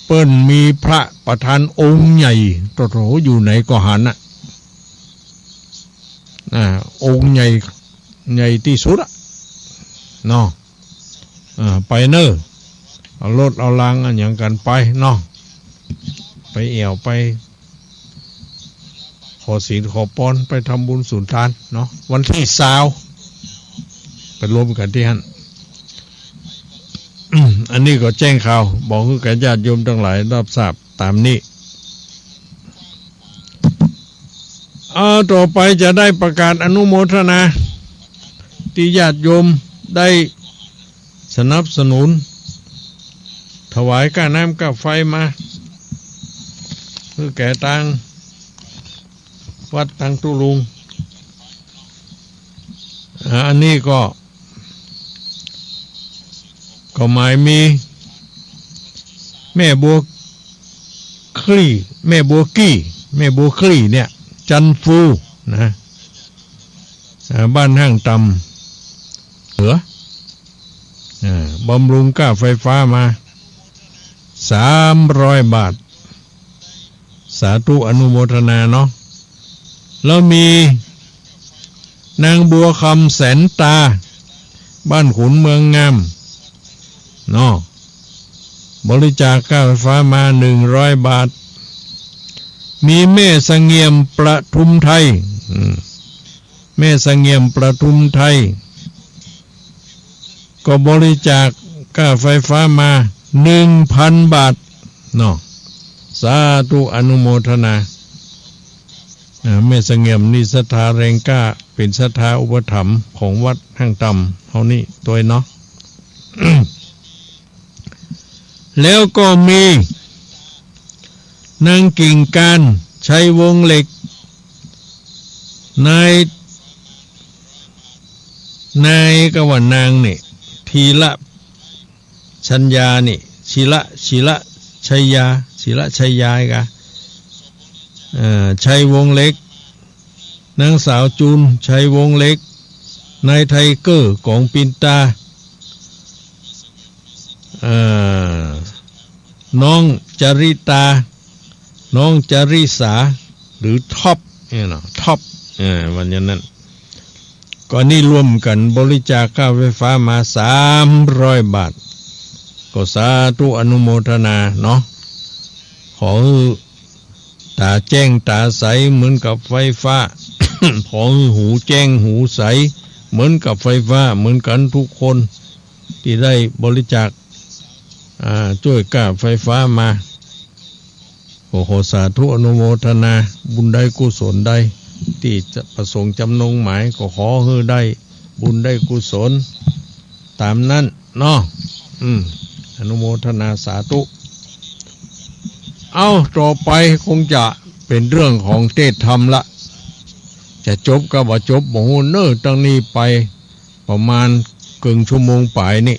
เปิ้นมีพระประธานองค์ใหญ่ โตๆ อยู่ไหนก็หันน่ะ อ่า องค์ใหญ่ ใหญ่ตี้สุดอะ เนาะ อ่า ไปเน่อ เอารถเอารางอะหยังกั๋นไปเนาะ ไปแอ่วไป ขอศีลขอปอน ไปทำบุญสุนทานเนาะ วันตี้ซาว ไปรวมกั๋นตี้หั้น อันนี้ก็แจ้งข่าว บอกหื้อแก่ญาติโยมตังหลายรับทราบต๋ามนี้ อ่า ต่อไปจะได้ประกาศอนุโมทนา ตี้ญาติโยมได้สนับสนุน ถวายก้าน้ำก้าไฟมา หื้อแก่ตางวัดตางตุ๊ลุง อ่า อันนี้ก็ ก็หมายมี แม่บัวคลี่ แม่บัวกี้ แม่บัวคลี่เนี่ย จันทร์ฟูนะ อ่า บ้านห้างต่ำ เหลือ อ่า บำรุงก้าไฟฟ้ามา สามร้อยบาท สาธุอนุโมทนาเนาะ แล้วมีนางบัวคำแสนตา บ้านขุนเมืองงาม เนาะ บริจาคค่าไฟฟ้ามาหนึ่งร้อยบาท มีแม่เสงี่ยมประทุมไทย อืม แม่เสงี่ยมประทุมไทย ก็บริจาคค่าไฟฟ้ามาหนึ่งพันบาทเนาะ สาธุอนุโมทนา อ่า แม่เสงี่ยมนี่ศรัทธาแรงกล้า เป๋นศรัทธาอุปถัมภ์ของวัดห้างต่ำเฮานี่ตวยเนาะ แล้วก็มีนางกิ่งการ ชัยวงศ์เหล็ก นาย นายก็ว่านางนี่ ธีระชัญญานี่ ธีระ ธีระชัยยา ธีระชัยยาอีกอะ เอ่อ ชัยวงศ์เหล็ก นางสาวจูน ชัยวงศ์เหล็ก นายไทเกอร์ ก๋องปินตา เอ่อ น้องจริตา น้องจริสา หรือท็อปเนี่ยเนาะ ท็อป เอ่อ วันนั้น ก็นี่รวมกั๋นบริจาคค่าไฟฟ้ามาสามร้อยบาท ก็สาธุอนุโมทนาเนาะ ขอหื้อต๋าแจ้งต๋าใสเหมือนกับไฟฟ้า ขอหื้อหูแจ้งหูใสเหมือนกับไฟฟ้าเหมือนกั๋นทุกคน ตี้ได้บริจาค อ่า จ้วยก้าไฟฟ้ามา ก็ขอสาธุอนุโมทนา บุญใดกุศลใด ตี้จะประสงค์จำนงหมาย ก็ขอหื้อได้บุญได้กุศลต๋ามนั้นเนาะ อืม อนุโมทนาสาธุ เอ้า ต่อไปคงจะเป๋นเรื่องของเทศน์ธรรมละ จะจบก็บ่จบบ่ฮู้เน่อ ตั้งนี้ไป ประมาณเกิ่งชั่วโมงป๋ายนี่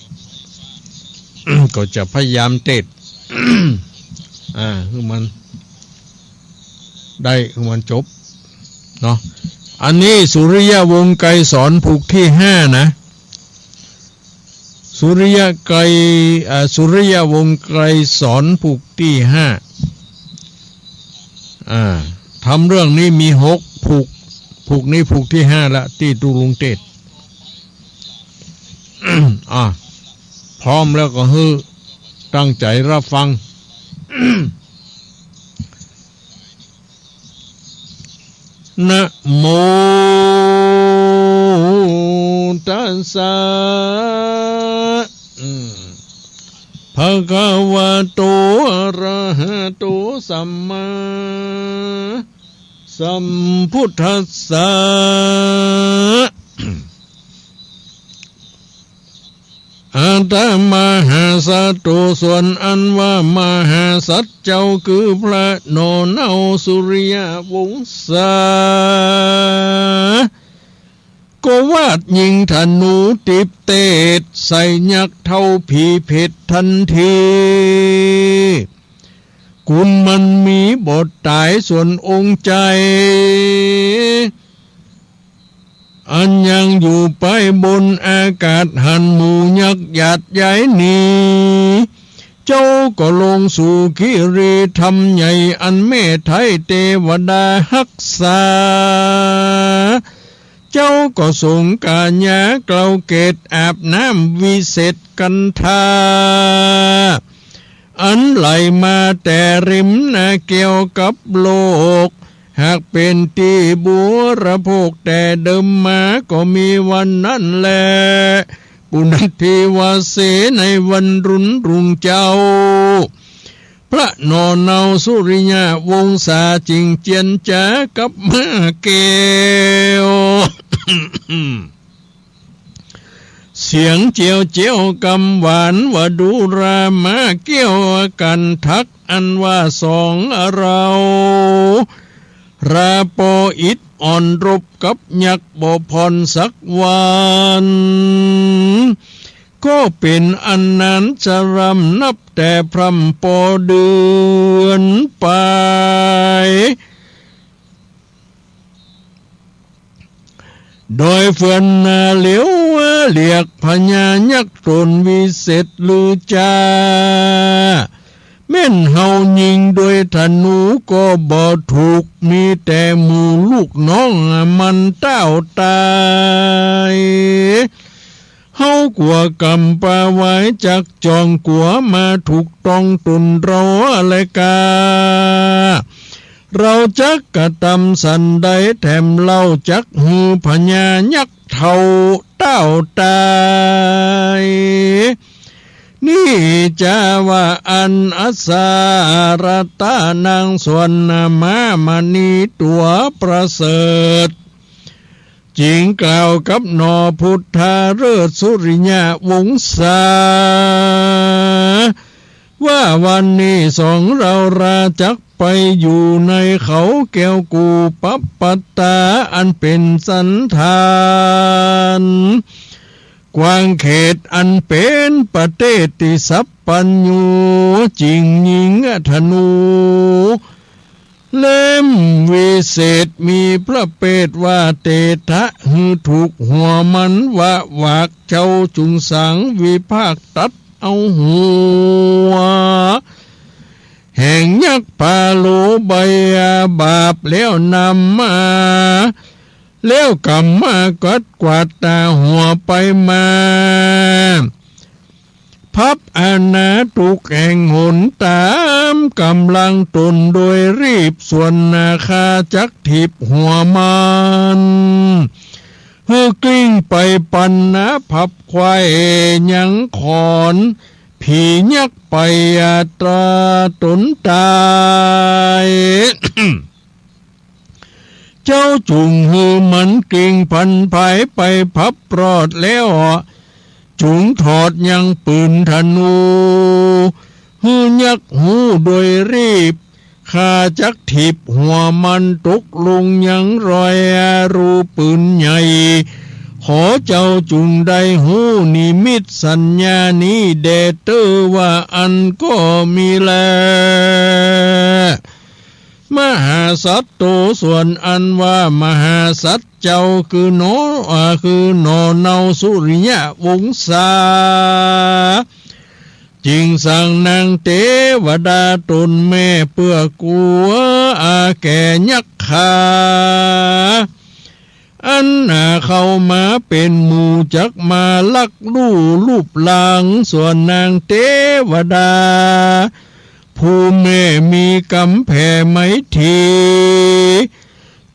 ก็จะพยายามเทศน์ อ่า หื้อมันได้ หื้อมันจบเนาะ อันนี้สุริยวงศ์ไกรสอนผูกตี้ห้านะ สุริยะไกร อ่า สุริยวงศ์ไกรสอนผูกตี้ห้า อ่า ธรรมเรื่องนี้มีหกผูก ผูกนี้ผูกตี้ห้าละ ตี้ตุ๊ลุงเทศน์ อ่ะ พร้อมแล้วก็หื้อตั้งใจ๋รับฟัง นะโม ตัสสะ อืม ภะคะวะโต อะระหะโต สัมมาสัมพุทธัสสะ อะถะมหาสัตโต ส่วนอันว่ามหาสัตว์เจ้า คือพระหน่อเนาสุริยวงศา ก็วาดยิงธนูติบเตดใส่ยักษ์เฒ่าผีเผตรตันที กุนมันมีบ่ต๋าย ส่วนองค์ใจ๋ อันยังอยู่ไปบนอากาศ หันหมู่ยักษ์หยาดย้ายหนี เจ้าก็ลงสู่คิรีธรรมใหญ่ อันแม่ไท้เตวดาฮักษา เจ้าก็สงกายาเกลาเกศ อาบน้ำวิเศษกันธา อันไหลมาแต่ริมนาแก้วกับโลก หากเป๋นตี้บริโภคแต่เดิมมา ก็มีวันนั้นแล ปุณณทิวาเส ในวันรุ่นรุ่งเจ้า พระหน่อเนาสุริยวงศา จึงเจียรจากับม้าแก้ว เสียงเจียวเจียวกำหวานว่า ดูราม้าแก้วกันทัก อันว่าสองเรา ราปออิดอ่อนรบกับยักษ์บ่ผ่อนสักวัน ก็เป๋นอันนานชรำ นับแต่พร่ำปอเดือนไป โดยเฟื่อนนาเหลียวเรียกพญายักษ์ต๋นวิเศษลือจา แม่นเฮายิงด้วยธนูก็บ่ถูก มีแต่หมู่ลูกน้องมันต้าวต๋าย เฮากั๋วก๋ำปาไหว้จักจ๋อง กั๋วมาถูกต้องต๋นเฮาแลกา เฮาจักกระตำสันใด แถมเฮาจักหื้อพญายักษ์เฒ่าเต้าต๋าย นี้จาว่าอั้น อัสสะ รัตตะนัง ส่วนนามะ มณีตั๋วประเสริฐ จึงกล่าวกับหน่อพุทธาฤๅษ์สุริยวงศา ว่าวันนี้สองเฮาราจักไปอยู่ในเขาแก้วกูปัปตา อันเป๋นสันฐาน กว้างเขตอันเป๋นประเทศตี้สัพพัญญู จิ่งยิงธนู เล่มวิเศษมีพระเภทว่าเตถะ หื้อถูกหัวมันวะ หวากเจ้าจุ่งสังวิพากตัดเอาหัว แห่งยักษ์พาโลใบอาบาป แล้วนำมา แล้วก๋ำมากัดกวาดตาหัวไปมา พับอาณาทุกแห่งหน ต๋ามก๋ำลังต๋นโดยรีบ ส่วนนาคาจักถีบหัวมัน หื้อกลิ้งไปปันนา พับไขว้ยังขอน ผียักษ์ไปอาตราต๋นต๋าย เจ้าจุ่งหื้อมันกลิ้งผันผายไป พับรอดแล้ว จุ่งถอดยังปืนธนู หื้อยักษ์ฮู้โดยรีบ ข้าจักถีบหัวมันตกลงยังรอยอารูปืนใหญ่ ขอเจ้าจุ่งได้ฮู้นิมิตสัญญานี้แด่เต๊อะ ว่าอั้นก็มีแล มหาสัตว์โต ส่วนอันว่ามหาสัตว์เจ้า คือหน่อ อ่า คือหน่อเนาสุริยวงศา จึงสั่งนางเตวดาต๋นแม่ เปื้อกั๋วอาแก่ยักขา อันนาเข้ามาเป๋นหมู่ จักมาลักลู่รูปร่าง ส่วนนางเตวดา ผู้แม่มีกำแผ่ไมตรี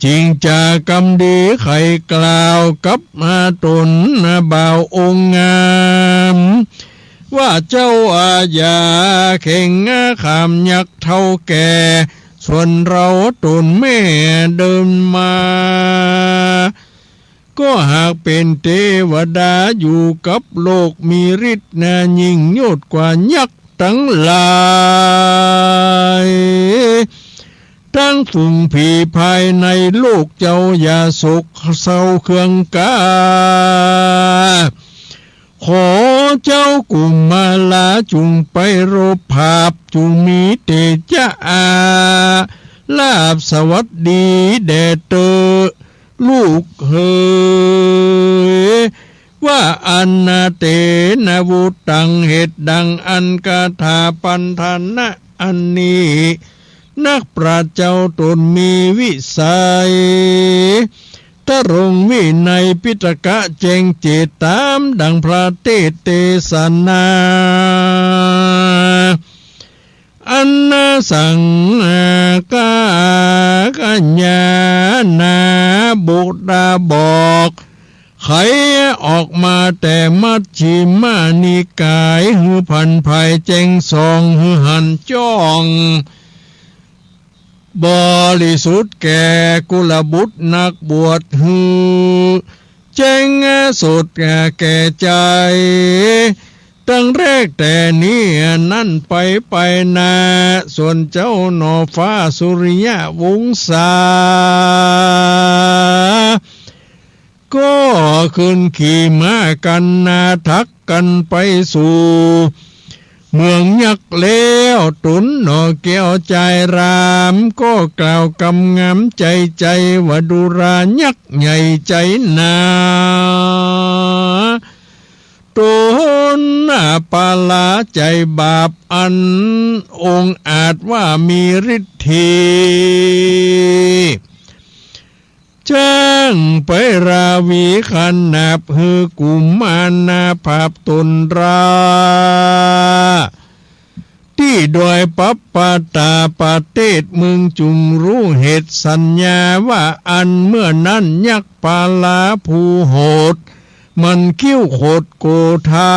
จึงจ๋ากำดีไขกล่าวกับมาต๋นบ่าวองค์งาม ว่าเจ้าอาอย่าเข่งอาขามยักษ์เฒ่าแก่ ส่วนเฮาต๋นแม่เดินมา ก็หากเป๋นเตวดาอยู่กับโลกมีฤทธิ์นายิ่งโยชน์กว่ายักษ์ตังหลาย ตังฝูงผีภายในโลกเจ้าอย่าโศกเศร้าเคืองกล้า ขอเจ้ากุมาราจุ่งไปรบผาบ จุ่งมีเตจะอาลาภสวัสดีแด่เต๊อะลูกเหย ว่าอันนาเตนะวุตตัง เหตุดังอันคาถาปัณฑนะอันนี้ นักปราชญ์เจ้าต๋นมีวิสัย ตรงวินัยปิฎกะแจ้งเจตต๋ามดังพระเตสน์เตสนา อันนาสังฆากัญญานาบุตราบอก ไขออกมาแต่มัชฌิมานิกาย หื้อผันผายแจ้งส่อง หื้อหันจ้อง บริสุทธิ์แก่กุลบุตรนักบวช หื้อแจ้งสดแก่ใจ๋ ตั้งแรกแต่นี้นั้นไปไปนา ส่วนเจ้าหน่อฟ้าสุริยวงศา ก็ขึ้นขี่ม้ากัณฑ์นาทักกันไปสู่เมืองยักษ์แล้ว ต๋นหน่อแก้วจายราม ก็กล่าวกำงามใจ๋ใจ๋ว่า ดูรายักษ์ใหญ่ใจ๋หนา ต๋นปราศจากบาปอันองอาจว่ามีฤทธี จ๊างไปราวีขนาบหื้อกุมารนาภาพต๋นรา ตี้ดอยปับปะตาประเทศ มึงจุ่งฮู้เหตุสัญญาว่า อันเมื่อนั้นยักษ์ปาลาผู้โหด มันคิ้วขดโกธา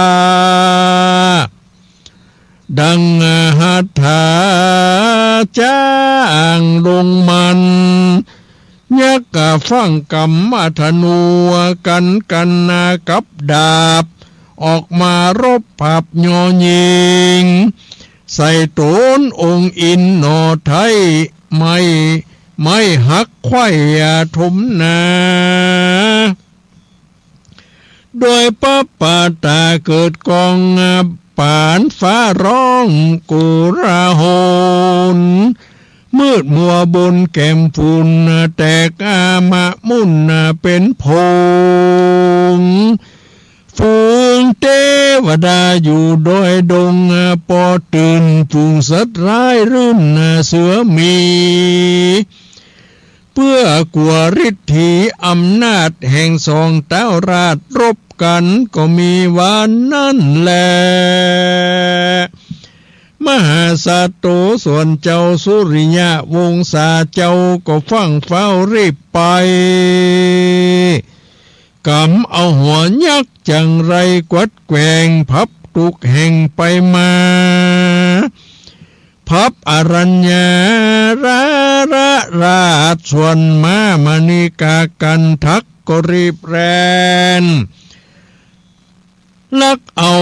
ดังหัตถาจ๊างลงมัน ยักษ์ฟั่งกำธนูกั๋นกั๋นกับดาบ ออกมารบผับย่อยิง ใส่ต๋นองค์อินทร์หน่อไท้ ไม้ ไม้หักไขว้ถมนา ดอยปับปะตาเกิดก้องป๋านฟ้าฮ้องโกลาหล มืดมัวบนแก้มฝุ่นแตกมะมุ่นเป๋นผง ฝูงเตวดาอยู่ดอยดงปอตื่น ฝูงสัตว์ร้ายรื่นเสือหมี เปื้อกั๋วฤทธีอำนาจแห่งสองเต๊าราชรบกั๋นก็มีวานั้นแล มหาสัตว์โตส่วนเจ้าสุริยะวงศาเจ้าก็ฟั่งฟ้าวรีบไป ก๋ำเอาหัวยักษ์จังไรกวัดแกว่งผับตุ๊กแห่งไปมา ผับอรัญญาราชส่วนม้ามณีกากันทักก็รีบแล่น ลักเอา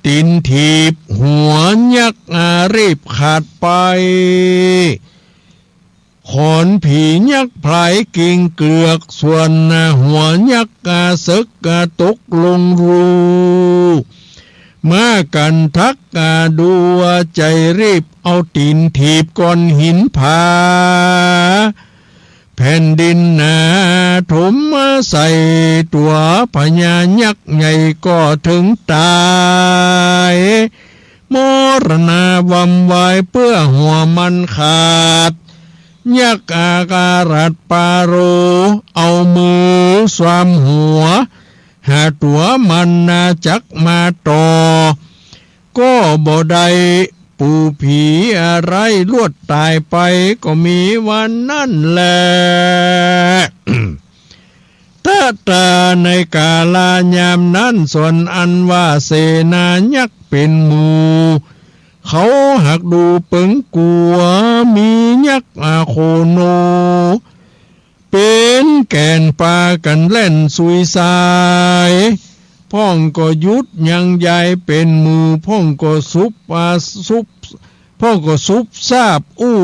ตี๋นถีบหัวยักษ์รีบขาดไป ขอนผียักษ์พลายกิ่งเกือก ส่วนหัวยักษ์เสิกตกลงรู ม้ากันทักดูใจ๋รีบเอาตี๋นถีบก้อนหินผา แผ่นดินหนาถมใส่ตั๋วพญายักษ์ใหญ่ก็เถิงต๋าย มรณาวัมวายเปื้อหัวมันขาด ยักษ์อาราชปาโลเอามือสวามหัว หาตั๋วมันนาจักมาต่อ ก็บ่ได้ ปู่ผีอะไรลวดต๋ายไปก็มีวานั้นแล ตะตาในกาลายามนั้น ส่วนอันว่าเสนายักษ์เป๋นหมู่ เขาหากดูเปิงกั๋ว มียักษ์อาโขโน เป๋นแก่นปากั๋นแล่นสุยสาย พ่องก็หยุดยังยายเป๋นหมู่ พ่องก็สุบ อ่า สุบ พ่องก็สุบซาบอู้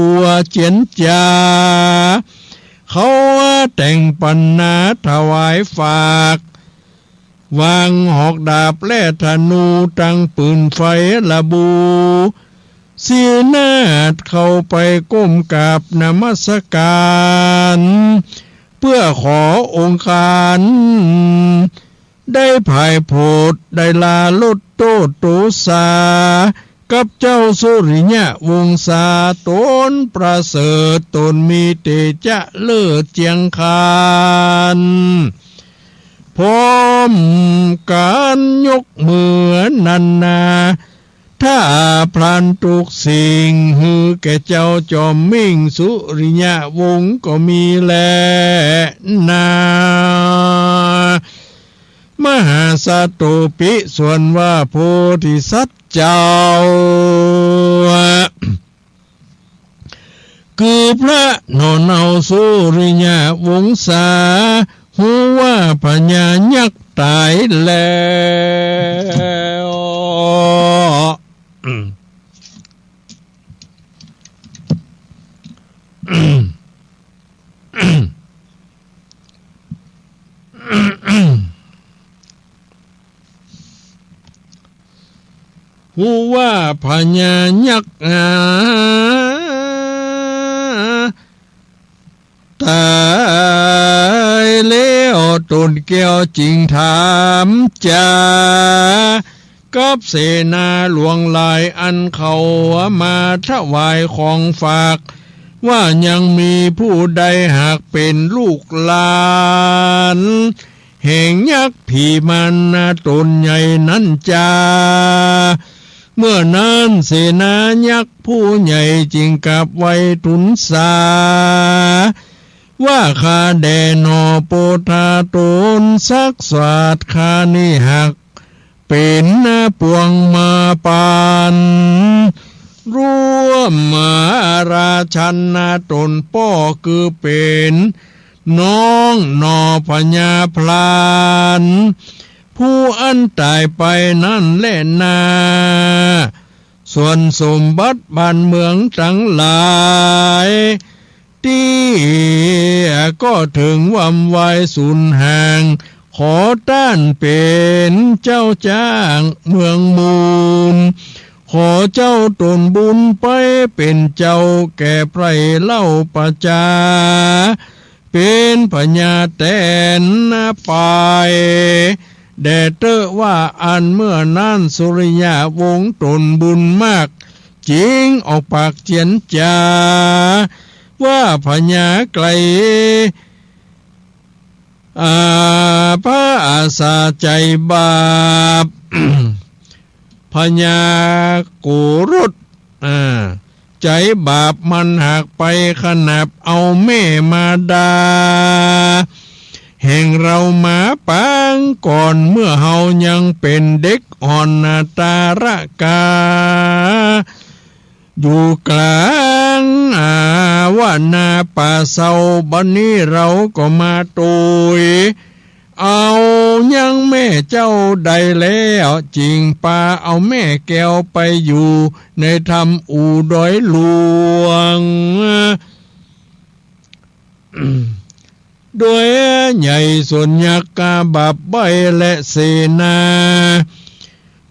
เจียนจ๋า เขาแต่งปั๋นนาถวายฝาก วางหอกดาบและธนูตังปืนไฟระบู สีหน้าเข้าไปก้มกราบนมัสก๋าน เปื้อขอองค์การ ได้ผายโผด ได้ลาลดโต้ษโตษา กับเจ้าสุริยะวงศาต๋นประเสริฐ ต๋นมีเตจะเลิศเจียงคาน พร้อมกั๋นยกมือนันนา ถ้าพลันทุกสิ่ง หื้อแก่เจ้าจอมมิ่งสุริยะวงศ์ก็มีแลนา มหาสัตว์โตปิ ส่วนว่าโพธิสัตว์เจ้า คือพระหน่อเนาสุริยะวงศา ฮู้ว่าพญายักษ์ต๋ายแล้ว ฮู้ว่าพญายักษ์ อ่า ต๋ายแล้ว ต๋นแก้วจึงถามจ๋า กับเสนาหลวงหลายอันเขามาถวายของฝาก ว่ายังมีผู้ใดหากเป๋นลูกหลานแห่งยักษ์ผีมารต๋นใหญ่นั้นจา เมื่อนั้นเสนายักษ์ผู้ใหญ่จึงกราบไหว้ทูลสา ว่าข้าแด่หนอ โปธาต๋นศักดิ์สาดข้านี้หากเป๋นปวงมาปาน ร่วมราชันต๋นป้อ คือเป๋นน้องหนอพญาพราน ผู้อันต๋ายไปนั้นแลนา ส่วนสมบัติบ้านเมืองตังหลาย ตี้ก็เถิงวำวายสูญห่าง ขอต้านเป๋นเจ้าจ้างเมืองมูล ขอเจ้าตนบุญไปเป๋นเจ้าแก่ไพร่เล่าประจา เป๋นพญาแตนไป แด่เต๊อะ ว่าอั้นเมื่อนั้นสุริยะวงศ์ตนบุญมาก จึงออกปากเจียนจ๋า ว่าพญาไกล อ่า พระอาสาใจ๋บาป พญาโกรธ อ่า ใจ๋บาปมันหากไปขนาบเอาแม่มารดา แห่งเฮามาปางก่อน เมื่อเฮายังเป๋นเด็กอ่อนนาตาระกา อยู่ก๋าง อ่า วนาป่าเซา บัดนี้เฮาก็มาโตย เอายังแม่เจ้าได้แล้ว จึงปาเอาแม่แก้วไปอยู่ในถ้ำอู่ดอยหลวง โดยใหญ่ส่วนยักษ์กาบับใบ้และเสนา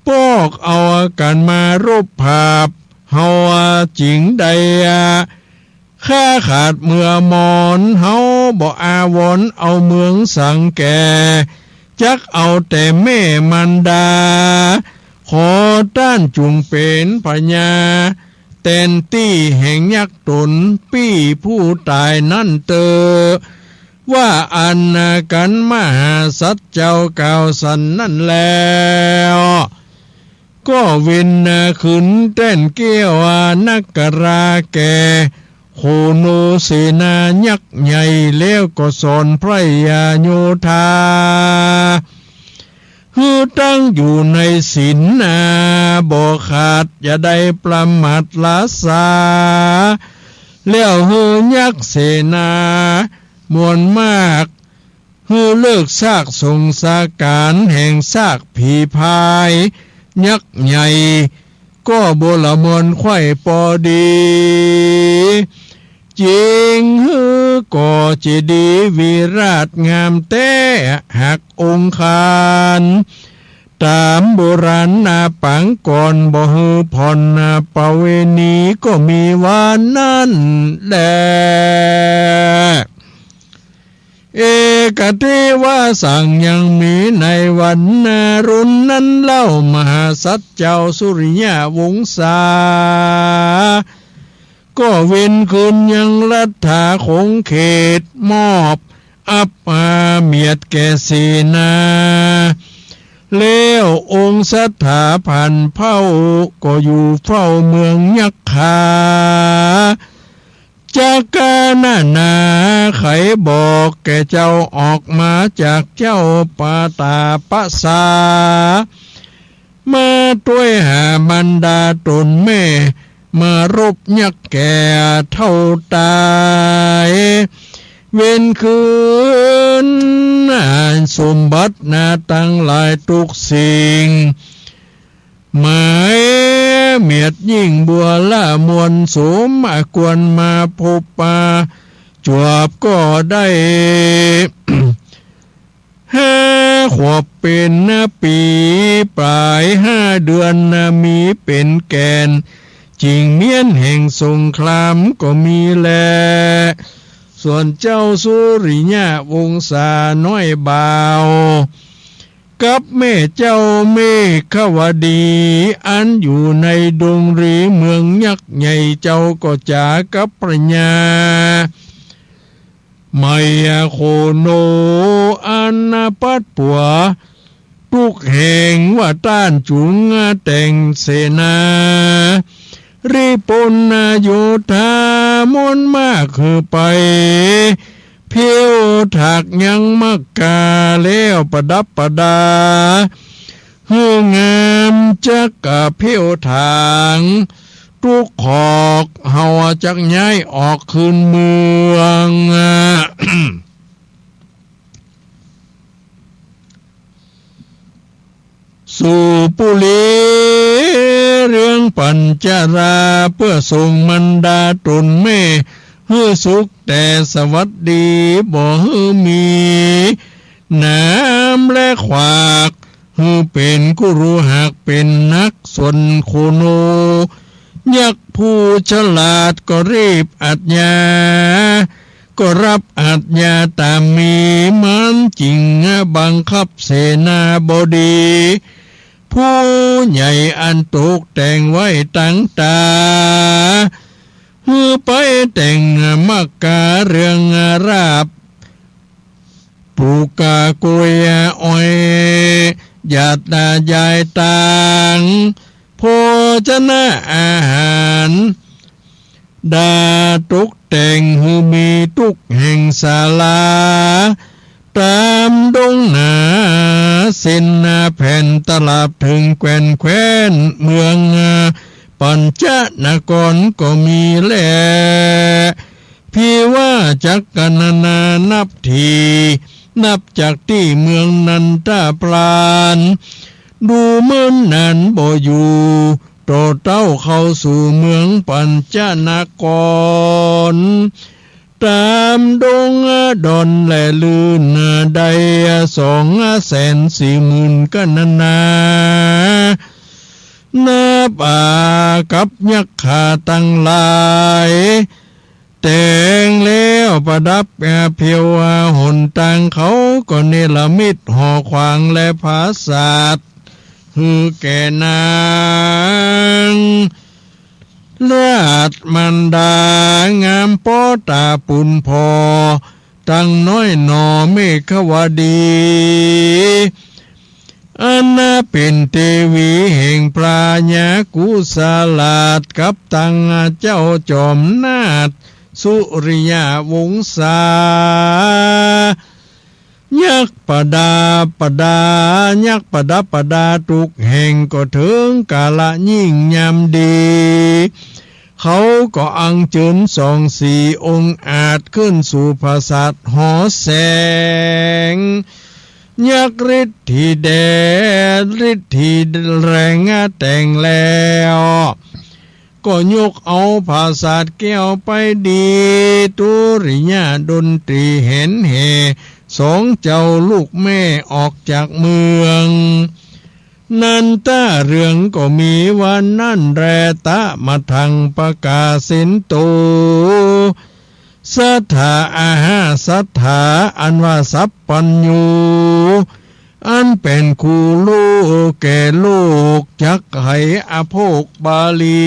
ปอกเอากั๋นมารบผาบ เฮาจึงได้ ฆ่าขาดเมือมอน เฮาบ่อาวรณ์เอาเมืองสังแก่ จักเอาแต่แม่มารดา ขอต้านจุ่งเป๋นพญาแตนตี้แห่งยักษ์ต๋นปี้ผู้ต๋ายนั้นเต๊อะ ว่าอั้นกั๋น มหาสัตว์เจ้ากล่าวสันนั้นแล้ว ก็เว็นคืนแต้นแก้วนักกราแก่ โขโนเสนายักษ์ใหญ่ แล้วก็สอนไพร่โยธา หื้อตั้งอยู่ในศีลนา บ่ขาดอย่าได้ประมาทละสา แล้วหื้อยักษ์เสนามวลมาก หื้อเลิกซากสงสารแห่งซากผีพายยักษ์ใหญ่ ก็บ่ละเมินไขว้ปอดี จึงหื้อก่อเจดีย์วิราชงามแต๊ หากองคาร ต๋ามโบราณนาปางก่อน บ่หื้อผ่อนนาประเวณี ก็มีว่านั้นแล เอกเทวะสังยังมีในวันนารุณนั้นเล่า มหาสัตว์เจ้าสุริยวงศา ก็เว็นคืนยังรัฐาขงเขต มอบอัปมาเมียดแก่เสนา แล้วองค์สถาพันธ์เผ่า ก็อยู่เฝ้าเมืองยักขา จักกานานาไขบอกแก่เจ้าออกมาจากเจ้าปาตาปะสา มาตวยหาบรรดาต๋นแม่ มารบยักษ์แก่เฒ่าต๋าย เว็นคืนสมบัตินาตังหลายตุ๊กสิ่ง หมายเมียดยิ่งบัวละมวลสมควรมาพบปะ จวบก็ได้ ห้าขวบเป๋นปี๋ปลายห้าเดือน มีเป๋นแก่น จิ่งเมี้ยนแห่งสงครามก็มีแล ส่วนเจ้าสุริยวงศาน้อยบ่าว กับแม่เจ้าเมขวดี อันอยู่ในดงรีเมืองยักษ์ใหญ่ เจ้าก็จ๋ากับพระญา ไมยโคโน อันปัดปั๋ว ตุ๊กแห่งว่าต้านจุงแต่งเสนา ริปนโยธามวลมากหื้อไป เผียวถากยังมักกาแล้วประดับประดา หื้องามจักกะเผียวถาง ตุ๊กขอกเฮาจักย้ายออกคืนเมือง สู่ปุรีเรืองปัญจรา เปื้อส่งมันดาต๋นแม่ หื้อสุขแต่สวัสดี บ่หื้อมีหนามและขวาก หื้อเป๋นคุรุหากเป๋นนัก ส่วนโคโน ยักษ์ผู้ฉลาดก็รีบอาจญา ก็ฮับอาจญาต๋ามมี มันจึงบังคับเสนาบดี ผู้ใหญ่อันตกแต่งไว้ตังต๋า หื้อไปแต่งมักกาเรืองราบ ปูกากุยอ้อย หยาดยายตาง โภชนะอาหาร ดาตกแต่งหื้อมีตุ๊กแห่งศาลา ต๋ามดงหนาเส้นแผ่นตลาดเถิงแคว่น แคว่นเมืองปัญจนครก็มีแล พี่ว่าจักกัณณานับที นับจากตี้เมืองนันทพลาน ดูเหมือนนานบ่อยู่ ต่อเต้าเข้าสู่เมืองปัญจนคร ต๋ามดงดอนแลลื่น ได้สองแสนสี่หมื่นกัณณา นับอากับยักขาตังหลาย แต่งแล้วประดับเผียว หนตางเขาก็เนรมิตหอขวางและผาสาท หื้อแก่นางราชมารดา งามป้อต๋าปูนผ่อ ตังน้อยหนอเมขวดี อันเป๋นเตวีแห่งพระยากุสลาช กับตังเจ้าจอมนาถสุริยวงศา ยักประดาประดา ยักประดับประดาตุ๊กแห่ง ก็เถิงกาละยิ่งยามดี เขาก็อัญเจิญสองสีองอาจขึ้นสู่ผาสาทหอแสง ยักฤทธิเดชฤทธิแรงแต่งแล้ว ก็ยกเอาผาสาทแก้วไปดี ตุริยะดนตรีแหนแห่ สองเจ้าลูกแม่ออกจากเมือง นันทะเรืองก็มีว่านั้นแล ตะมะทังปะกาเสนโต สัตถาอาหาสัตถา อันว่าสัพพัญญู อันเป๋นครูโลกแก่โลก จักไขอโภคบาลี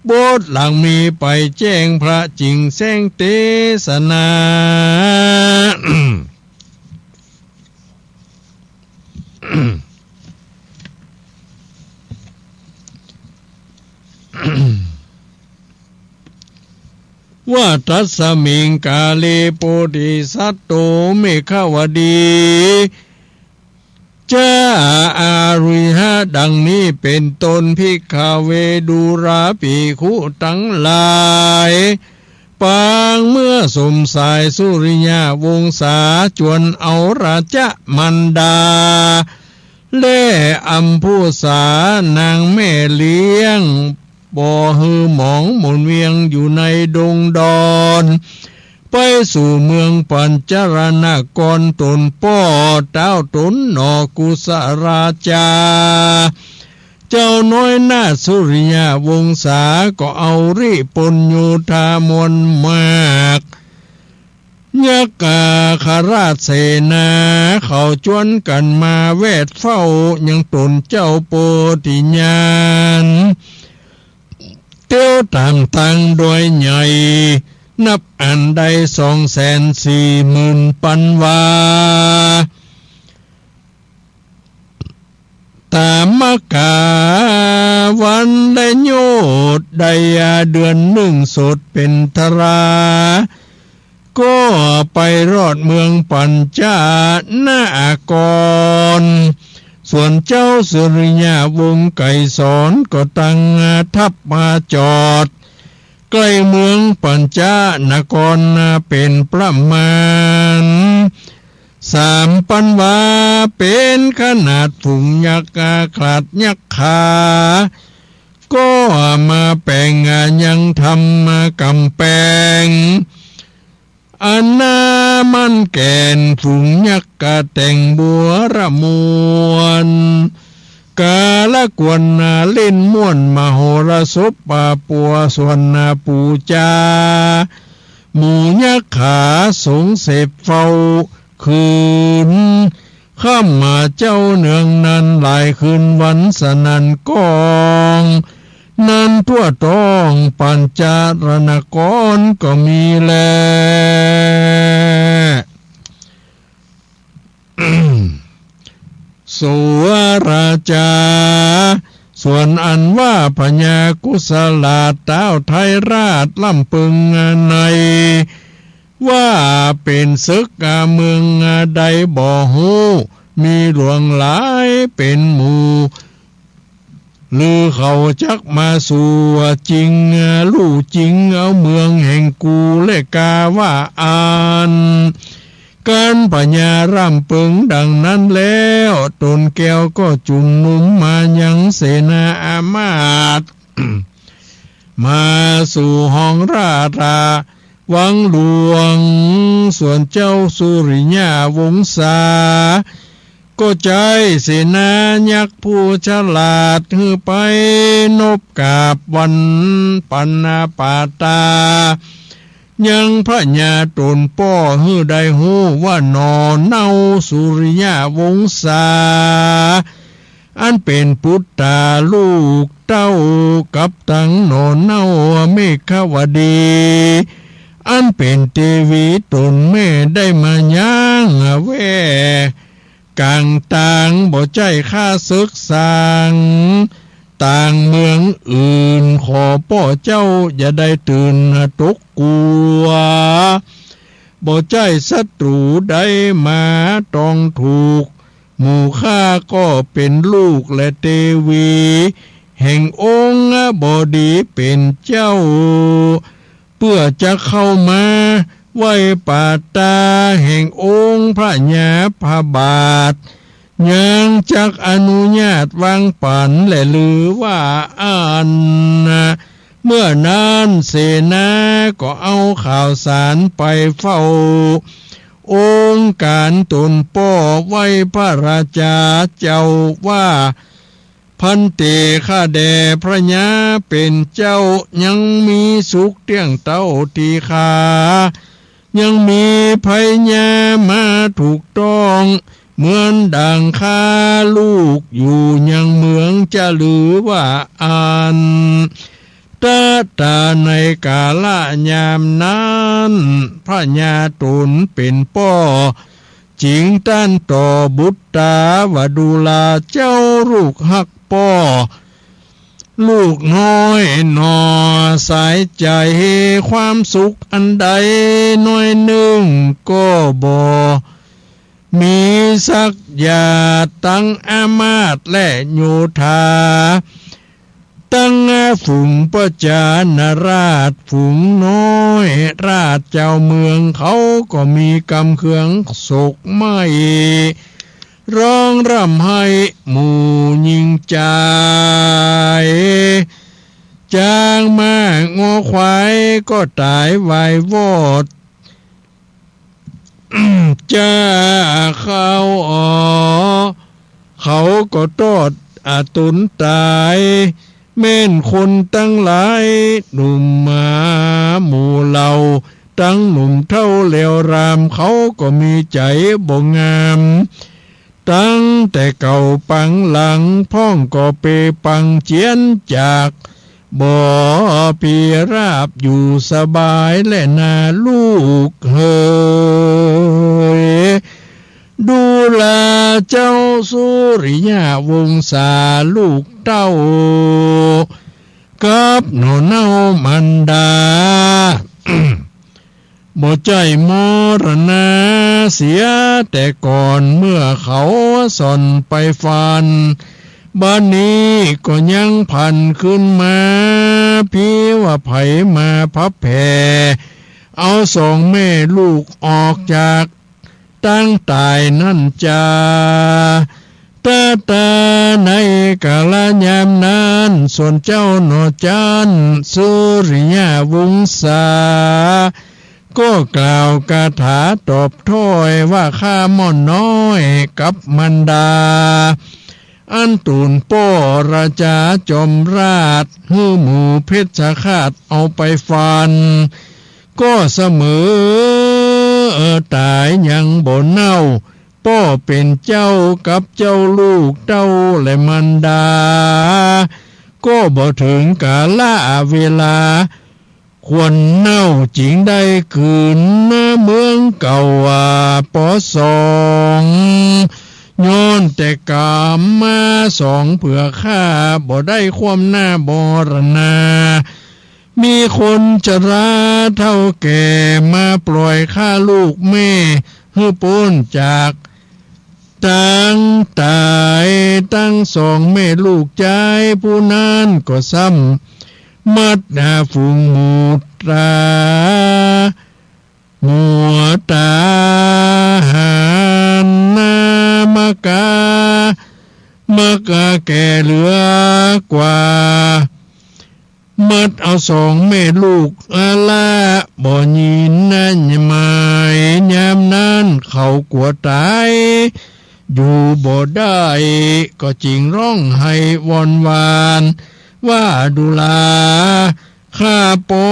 บทหลังมีไปแจ้งพระจิ่งแสงเตสนา ว่าตัสมิงกาเล โพธิสัตโต เมขวดี จะอารุหะ ดังนี้เป๋นต้น ภิกขะเว ดูราภิกขุตังหลาย ปางเมื่อสมสายสุริยวงศา จวนเอาราชมารดา และอัมพุสานางแม่เลี้ยง บ่หื้อหมองหมุนเวียงอยู่ในดงดอน ไปสู่เมืองปัญจรนครตนป้อเต้าตนหนอกุสราชา เจ้าน้อยนาถสุริยวงศา ก็เอาริปนโยธามวลมาก ยักษ์กา คราชเสนา เขาจวนกั๋นมาแวดเฝ้ายังต๋นเจ้าโปธิญาณ เตียวต๋ามตางดอยใหญ่ นับอันได้สองแสนสี่หมื่นปันวา ต๋ามกาวันได้โยชน์ ได้เดือนนึ่งสดเป๋นทรา ก็ไปรอดเมืองปัญจนคร ส่วนเจ้าสุริยะวงศ์ไกรสรก็ตั้งทัพมาจอด ใก้เมืองปัญจนครเป๋นประมาณสามปันวา เป๋นขนาดฝูงยักษ์ขลาดยักขา ก็มาแป๋งยังธรรมก๋ำแปง อันนามันแก่นฝูงยักษ์กะแต่งบัวระมวล กาละกวนนาเล่นม่วนมโหรสพป่าปัวส่วนนาปูจา หมู่ยักขาสงเสพเฝ้า คืนค่ำมาเจ้าเนืองนั้นหลายคืนวันสนั่นก้อง นั้นทั่วท้องปัญจนครก็มีแล สุวราจา ส่วนอันว่าพญากุสลาดท้าวไทยราชลำเปิงใน ว่าเป๋นศึกเมืองใดบ่ฮู้ มีหลวงหลายเป๋นหมู่ ลือเขาจักมาสู่จริง ลู่จริงเอาเมืองแห่งกูแลกาว่าอั้น กั๋นพญาลำเปิงดังนั้นแล้ว ต๋นแก้วก็จุมนุมมายังเสนาอามาตย์ มาสู่ห้องราชวังหลวง ส่วนเจ้าสุริยะวงศา ก็ใจ๊เสนายักษ์ผู้ฉลาดหื้อไปนบกราบวันปัณณปาตา ยังพญาต๋นป้อหื้อได้ฮู้ว่าหน่อเน้าสุริยะวงศา อันเป๋นปุตตาลูกเต้ากับตังหน่อเน้าเมขวดี อันเป๋นเตวีต๋นแม่ได้มาย้างแว่ก๋างตาง บ่ใจ้ข้าศึกสางตางเมืองอื่น ขอป้อเจ้าอย่าได้ตื่นตกกั๋ว บ่ใจ้ศัตรูใดมาตองถูก หมู่ข้าก็เป๋นลูกและเตวีแห่งองค์บดีเป๋นเจ้า เปื้อจะเข้ามาไหว้ปาตาแห่งองค์พญาพระบาท ยังจักอนุญาตวางปั๋นแลลือว่าอั้น เมื่อนั้นเสนาก็เอาข่าวสารไปเฝ้าองค์ก๋านต๋นป้อไหว้พระราชาเจ้าว่า ภันเต ข้าแด่พระญาเป๋นเจ้า ยังมีสุขเตี้ยงเต้าตี้ข้า ยังมีไพญามาถูกต้อง เหมือนดังข้าลูกอยู่ยังเมืองจะลือว่าอั้น ตะตาในกาละยามนั้น พญาต๋นเป๋นป้อ จึงต้านต่อบุตราวดุราเจ้าลูกฮักป้อ ลูกน้อยหน่อสายใจ๋ ความสุขอันใดน้อยนึ่งก็บ่มีสักอย่าง ตังอามาตย์และโยธา ตังฝูงประจานาราช ฝูงน้อยราชเจ้าเมือง เขาก็มีกำเครื่องโศกไหม้ ร้องร่ำไห้หมู่ญิงจาย จ๊างม้างัวควายก็ตายวายวอด จ้าเขาอ๋อ เขาก็ตอดอาตนต๋าย แม่นคนตังหลายหนุ่มหมาหมู่เหล่า ตังหนุ่มเฒ่าแลวราม เขาก็มีใจ๋บ่งาม ตังแต่เก่าปางหลัง พ่องก็เปปังเจียนจาก บ่ปีราบอยู่สบายแลนาลูกเหย ดูราเจ้าสุริยะวงศาลูกเต้า กับหน่อเน่ามารดา บ่ใจ้มรณาเสียแต่ก่อน เมื่อเขาส่อนไปฟัน บัดนี้ก็ยังผันคืนมา ผีว่าใผมาพับแผ่ เอาสองแม่ลูกออกจาก ตังต๋ายนั้นจา ตะตาในกาลยามนั้น ส่วนเจ้าหน่อจั้นสุริยวงศา ก็กล่าวคาถาตอบถ้อยว่า ข้าม่อนน้อยกับมารดา อันตู๋นป้อราจาจอมราช หื้อหมู่เพชฌฆาตเอาไปฟัน ก็เสมอต๋ายยังบ่เน่า ป้อเป๋นเจ้ากับเจ้าลูกเต้าและมารดา ก็บ่เถิงกาละเวลา ควรเน่าจึงได้คืนเมืองเก่าว่าปอสอง ย้อนแต่กำมาสองเผื่อข้า บ่ได้คว่ำหน้ามรณา มีคนชราเฒ่าแก่มาปล่อยข้าลูกแม่หื้อป๊นจาก ตังต๋ายตังสองแม่ลูกจาย ผู้นั้นก็ซ้ำมัดหาฝูงหมู่ตรา หมู่ตาหารนามกา มกาแก่เหลือกว่า มัดเอาสองแม่ลูกอาละ บ่ยินนะหมาย ยามนั้นเขากั๋วต๋าย อยู่บ่ได้ ก็จึงฮ้องไห้วอนวาน ว่าดูราข้าปอ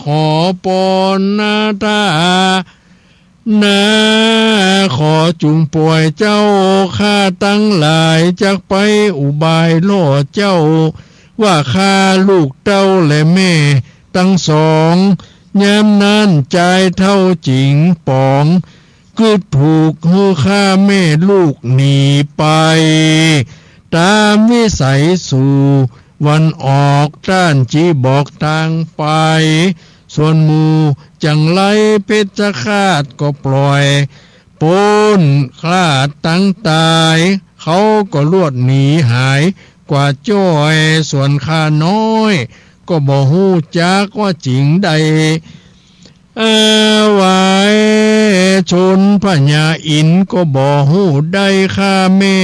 ขอปอนนาตา นา ขอจุ่งป่อยเจ้า ข้าตังหลายจักไปอุบายล่อเจ้า ว่าข้าลูกเต้าและแม่ตังสอง ยามนั้นจายเฒ่าจึงป๋อง กึ๊ดถูกหื้อข้าแม่ลูกหนีไป ต๋ามวิสัยสู่วันออก ต้านจี้บอกตางไป ส่วนหมู่จังไรเพชฌฆาตก็ปล่อยป๊นคลาดตังต๋าย เขาก็ลวดหนีหายกว่าจ้อย ส่วนข้าน้อยก็บ่ฮู้จักว่าจึงใด เอ่อ วายชนพญาอินทร์ก็บ่ฮู้ได้ข้าแม่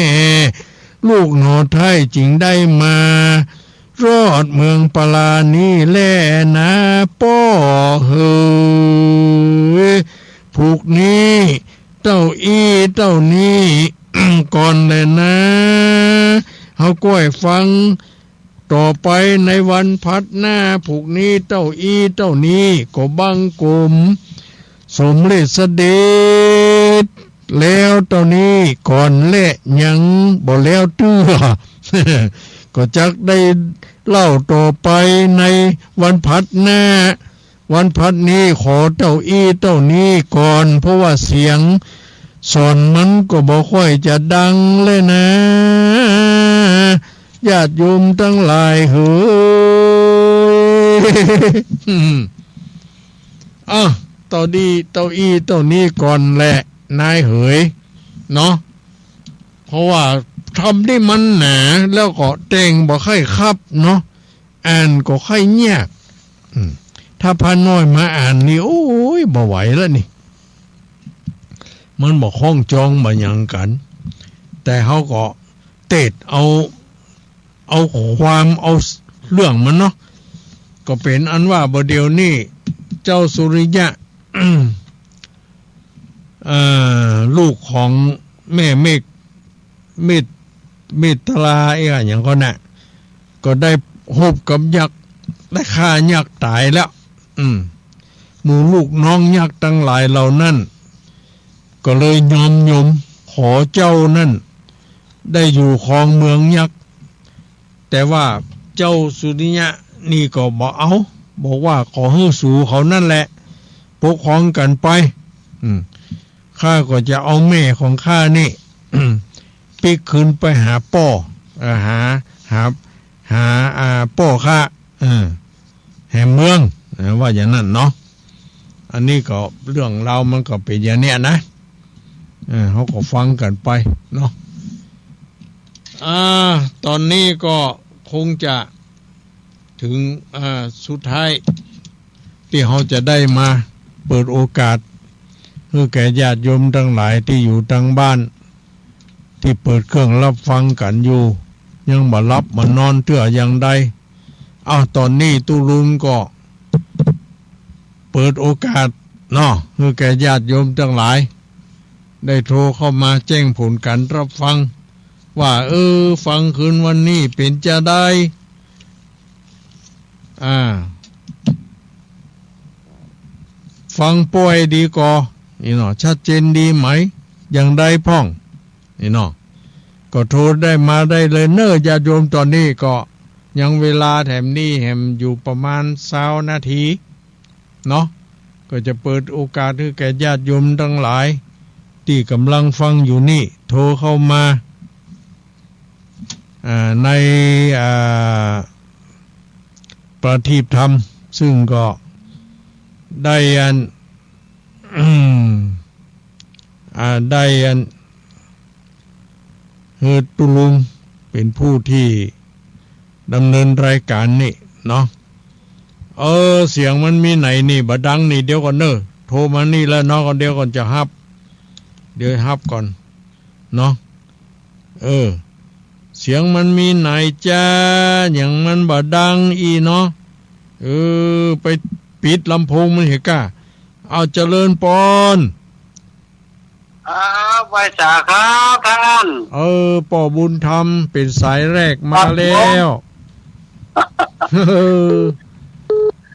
ลูกหน่อไท้จึงได้มา รอดเมืองปารานี้แลนาป้อเหย ผูกนี้เต้าอี้เต้านี้ก่อนแลนา เฮาก้อยฟัง ต่อไปในวันผัดหน้า ผูกนี้เต้าอี้เต้านี้ก็บังคมสมเร็จเสด็จแล้วเต้านี้ก่อนแล ยังบ่แล้วเตื้อ ก็จักได้เล่าต่อไปในวันผัดหน้า วันผัดนี้ขอเต้าอี้เต้านี้ก่อน เพราะว่าเสียงสอนมันก็บ่ค่อยจะดังแลนา ญาติโยมตังหลายเหย อ่ะ เต้าอี้เต้าอี้เต้านี้ก่อนแลนายเหย เนาะ เพราะว่าธรรมนี่มันหนา แล้วก็แต่งบ่ใค่คับเนาะ อ่านก็ใค่ยาก อืม ถ้าพระน้อยมาอ่านนี่ โอ้ย บ่ไหวแล้วนี่ มันบ่คล้องจองบ่หยังกั๋น แต่เฮาก็เตสเอา เอาความ เอาเรื่องมันเนาะ ก็เป๋นอันว่าบ่าเดี่ยวนี้ เจ้าสุริยะ เอ่อ ลูกของแม่เมฆ เมฆ เมฆตรา เอ๊ะ หยังก่อนะ ก็ได้ฮบกับยักษ์ ได้ฆ่ายักษ์ต๋ายแล้ว อืม หมู่ลูกน้องยักษ์ตังหลายเหล่านั้น ก็เลยยอมยมขอเจ้านั้นได้อยู่ครองเมืองยักษ์ แต่ว่าเจ้าสุริยะนี่ก็บ่เอา บอกว่าขอหื้อสูเขานั่นแหละปกครองกั๋นไป อืม ข้าก็จะเอาแม่ของข้านี่ ปิ๊กคืนไปหาป้อ เอ่อ หา หา หา อ่า ป้อข้า เออ แหมเมือง เออ ว่าอย่างนั้นเนาะ อันนี้ก็เรื่องราวมันก็เป๋นอย่างเนี้ยนะ เออ เฮาก็ฟังกั๋นไปเนาะ อ่า ต๋อนนี้ก็คงจะเถิง อ่า สุดท้าย ตี้เฮาจะได้มาเปิดโอกาสหื้อแก่ญาติโยมตังหลายตี้อยู่ตังบ้าน ตี้เปิดเครื่องฮับฟังกั๋นอยู่ ยังบ่หลับบ่นอนเตื้ออย่างใด อ้าว ต๋อนนี้ตุ๊ลุงก็เปิดโอกาสเนาะ หื้อแก่ญาติโยมตังหลาย ได้โทรเข้ามาแจ้งผลก๋านฮับฟัง ว่า เออ ฟังคืนวันนี้เป๋นจาใด อ่า ฟังป้อดีก่อ นี่เนาะ ชัดเจนดีไหม อย่างใดพ่อง นี่เนาะ ก็โทรได้มาได้เลยเน่อ ญาติโยม ต๋อนนี้ก็ยังเวลาแถมนี้แหมอยู่ประมาณซาวนาทีเนาะ ก็จะเปิดโอกาสหื้อแก่ญาติโยมตังหลาย ตี้ก่ำลังฟังอยู่นี่ โทรเข้ามา อ่า ใน อ่า ประทีปธรรม ซึ่งก็ได้อัน อืม อ่า ได้อัน หื้อตุ๊ลุงเป๋นผู้ตี้ดำเนินรายก๋านนี่เนาะ เออ เสียงมันมีไหนนี่ บ่ดังนี่ เดี๋ยวก่อนเน่อ โทรมานี่แล้วเนาะ ก็เดี๋ยวก่อนจะฮับ เดี๋ยวฮับก่อนเนาะ เออ เสียงมันมีไหนจ้า หยังมันบ่ดังอี้เนาะ เออ ไปปิดลำโพงมันเหียก้า เอา เจริญปอน ครับ ไหว้สาครับท่าน เออ ป้อบุญธรรมเป๋นสายแรกมาแล้ว ครับผม เออ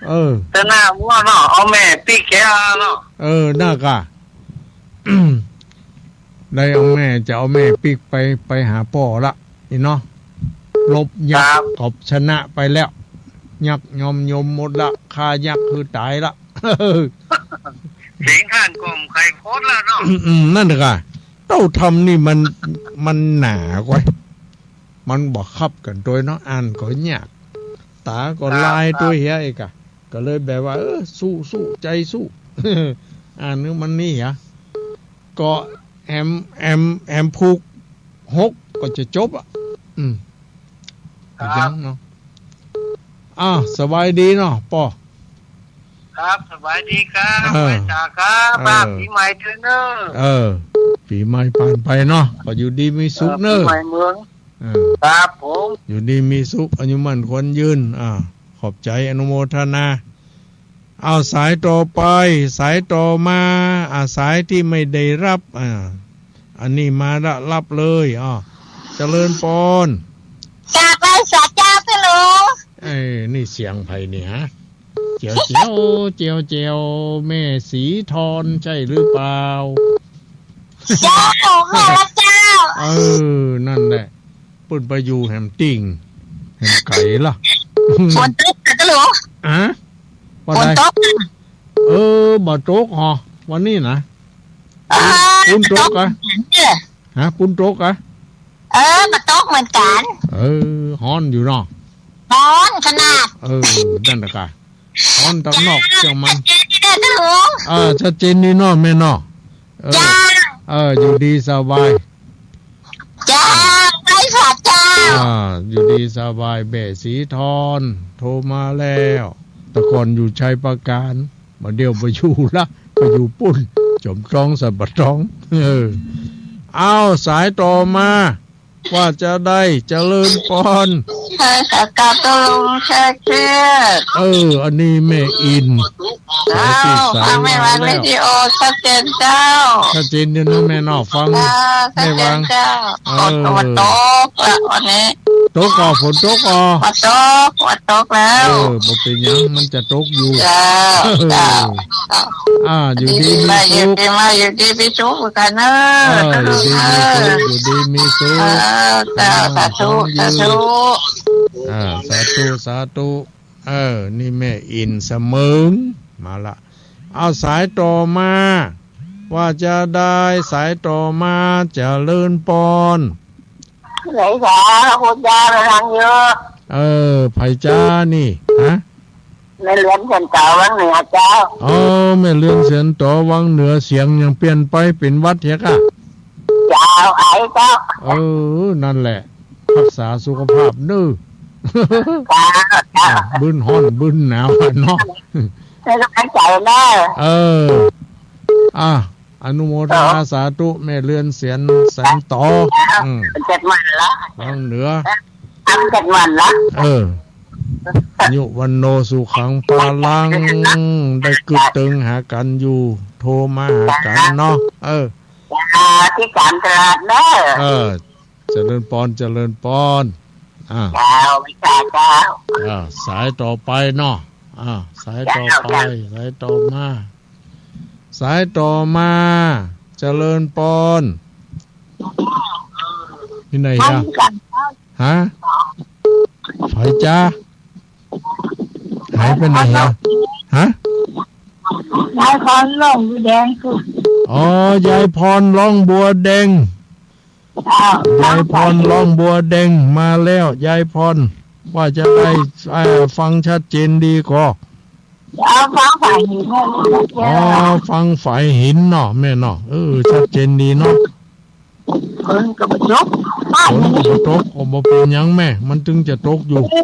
เออ ชนะมั่วเนาะ เอาแม่ปิ๊กแกเนาะ เออ นั่นก่ะ ได้เอาแม่ จะเอาแม่ปิ๊กไป ไปหาป้อละ นี่เนาะ ลบยักษ์ ครับ ก็ชนะไปแล้ว ยักษ์ยอมยมหมดละ ฆ่ายักษ์คือต๋ายละ เสียงท่านก็ใค่พ้นแล้วเนาะ อืม อืม นั่นแหละก่ะ เต้าธรรมนี่มัน มันหนากว่า มันบ่คับกั๋นตวยเนาะ อ่านก็ยาก ต๋าก็ ครับ ลาย ครับ ตวยเหียอีกอะ ก็เลยแบบว่า เออ สู้ สู้ ใจ๋สู้ อ่านนี่มันนี่เหีย ก็แหม แหม แหมผูกหกก็จะจบอะ อืม ครับ ยังเนาะ อ้าว สบายดีเนาะป้อ ครับ สบายดีครับ เออ ไหว้สาครับ เออ ปี๋ใหม่เตื้อเน่อ เออ ปี๋ใหม่ผ่านไปเนาะ ก็อยู่ดีมีสุขเน่อ เออ ปี๋ใหม่เมือง เออ ครับผม อยู่ดีมีสุข อายุมั่นขวัญยืน อ่า ขอบใจ๋ อนุโมทนา เอา สายต่อไป สายต่อมา อ่า สายตี้ไม่ได้ฮับ อ่า อันนี้มาละ ฮับเลย อ้อ เจริญปอน กราบไหว้สาเจ้าเตื้อลุง เอ้ย นี่เสียงใผนี่ฮะ เจียวเจียว เจียวเจียว แม่ศรีทอนใจ้หรือเปล่า เจ้า แม่ละเจ้า เออ นั่นแหละ เปิ้นไปอยู่แหมติ่ง แหมไก๋ละ ฝนตกนะเตื้อลุง อะ ว่า ฝน ได ตกนะ เออ บ่ตกหอ วันนี้นะ เออ ปุ้นตกอะ เนี่ย ฮะ ปุ้นตกอะ เออ บ่ตกเหมือนกั๋น เออ ฮ้อนอยู่เนาะ ฮ้อนขนาด เออ นั่นแหละก่ะ ฮ้อนตังนอกเสียงมัน ชัดเจนดีเด้อเตื้อลุง เออ ชัดเจนดีเนาะแม่เนาะ เออ เจ้า เออ อยู่ดีสบาย เจ้า ไหว้สาเจ้า อ่า อยู่ดีสบาย แม่ศรีทอน โทรมาแล้ว แต่ก่อนอยู่ชัยปราการ บ่าเดี่ยวไปอยู่ละ ไปอยู่ปุ้น จอมทอง สันป่าตอง เออ เอา สายต่อมา ว่าจาใด เจริญปอน เออ ขอกราบเตื้อลุงแช่เคียด เออ อันนี้แม่อิน เจ้า สายที่สาม ฟังแม่วัน มาแล้ว วิดีโอชัดเจนเจ้า ชัดเจนอยู่เนาะแม่เนาะ ฟัง เจ้า แม่วัน ชัดเจนเจ้า เออ ฝนก็บ่ตกละวันนี้ ตกก่อ ฝนตกก่อ บ่ตก บ่ตกแล้ว เออ บ่เป๋นหยัง มันจะตกอยู่ เจ้า เจ้า อ่า อยู่ดีมีสุข อยู่ดีมีสุขกันเนาะ เออ อยู่ดีมีสุข อยู่ดีมีสุข เออ เจ้า สาธุ สาธุ อ่า สาธุ สาธุ เออ นี่แม่อินสะเมิง มาละ เอาสายต่อมา ว่าจะได้ สายต่อมา เจริญปอน ไหนคะ พูดจาไปทางเยอะ เออ ใผจ้านี่ ฮะ แม่เรือนเสียนต๋อวังเหนือเจ้า อ๋อ แม่เรือนเสียนต๋อวังเหนือ เสียงยังเปลี่ยนไปเป๋นหวัดเหียกะ เจ้า ไอเจ้า เออ นั่นแหละ ฮักษาสุขภาพเน้อ เจ้า เจ้า อ่ะ บึ้นฮ้อนบึ้นหนาวอะเนาะ ให้กำลังใจเน้อ เออ อ่ะ อนุโมทนาสาธุ แม่เรือนเสียน เสียนต๋อ อืม เจ็ดวันละ วังเหนือ ทำเจ็ดวันละ เออ อายุวัณโณสุขังพลัง ได้กึ๊ดเติงหากั๋นอยู่ โทรมาหากั๋นเนาะ เออ จ้า ที่สามตลาดเน้อ เออ เจริญปอน เจริญปอน อ่า เจ้า วิชาเจ้า อ่า สายต่อไปเนาะ อ่า สายต่อไป เจ้า เจ้า สายต่อมา สายต่อมา เจริญปอน ที่ไหนอะ ฮะ ใผจ้า หายไปไหนอะ ฮะ ยายพรล่องบัวแดง อ๋อ ยายพรล่องบัวแดง เจ้า ยายพรล่องบัวแดงมาแล้ว ยายพร ว่าจะได้ เอ่อ ฟังชัดเจนดีก่อ เอาฟังฝ่ายหินเนาะ อ๋อ ฟังฝ่ายหินเนาะ แม่เนาะ เออ ชัดเจนดีเนาะ ฝนก็บ่ตก ฝนก็บ่ตก โอ้ บ่เป๋นหยังแม่ มันตึงจะตกอยู่ โอ้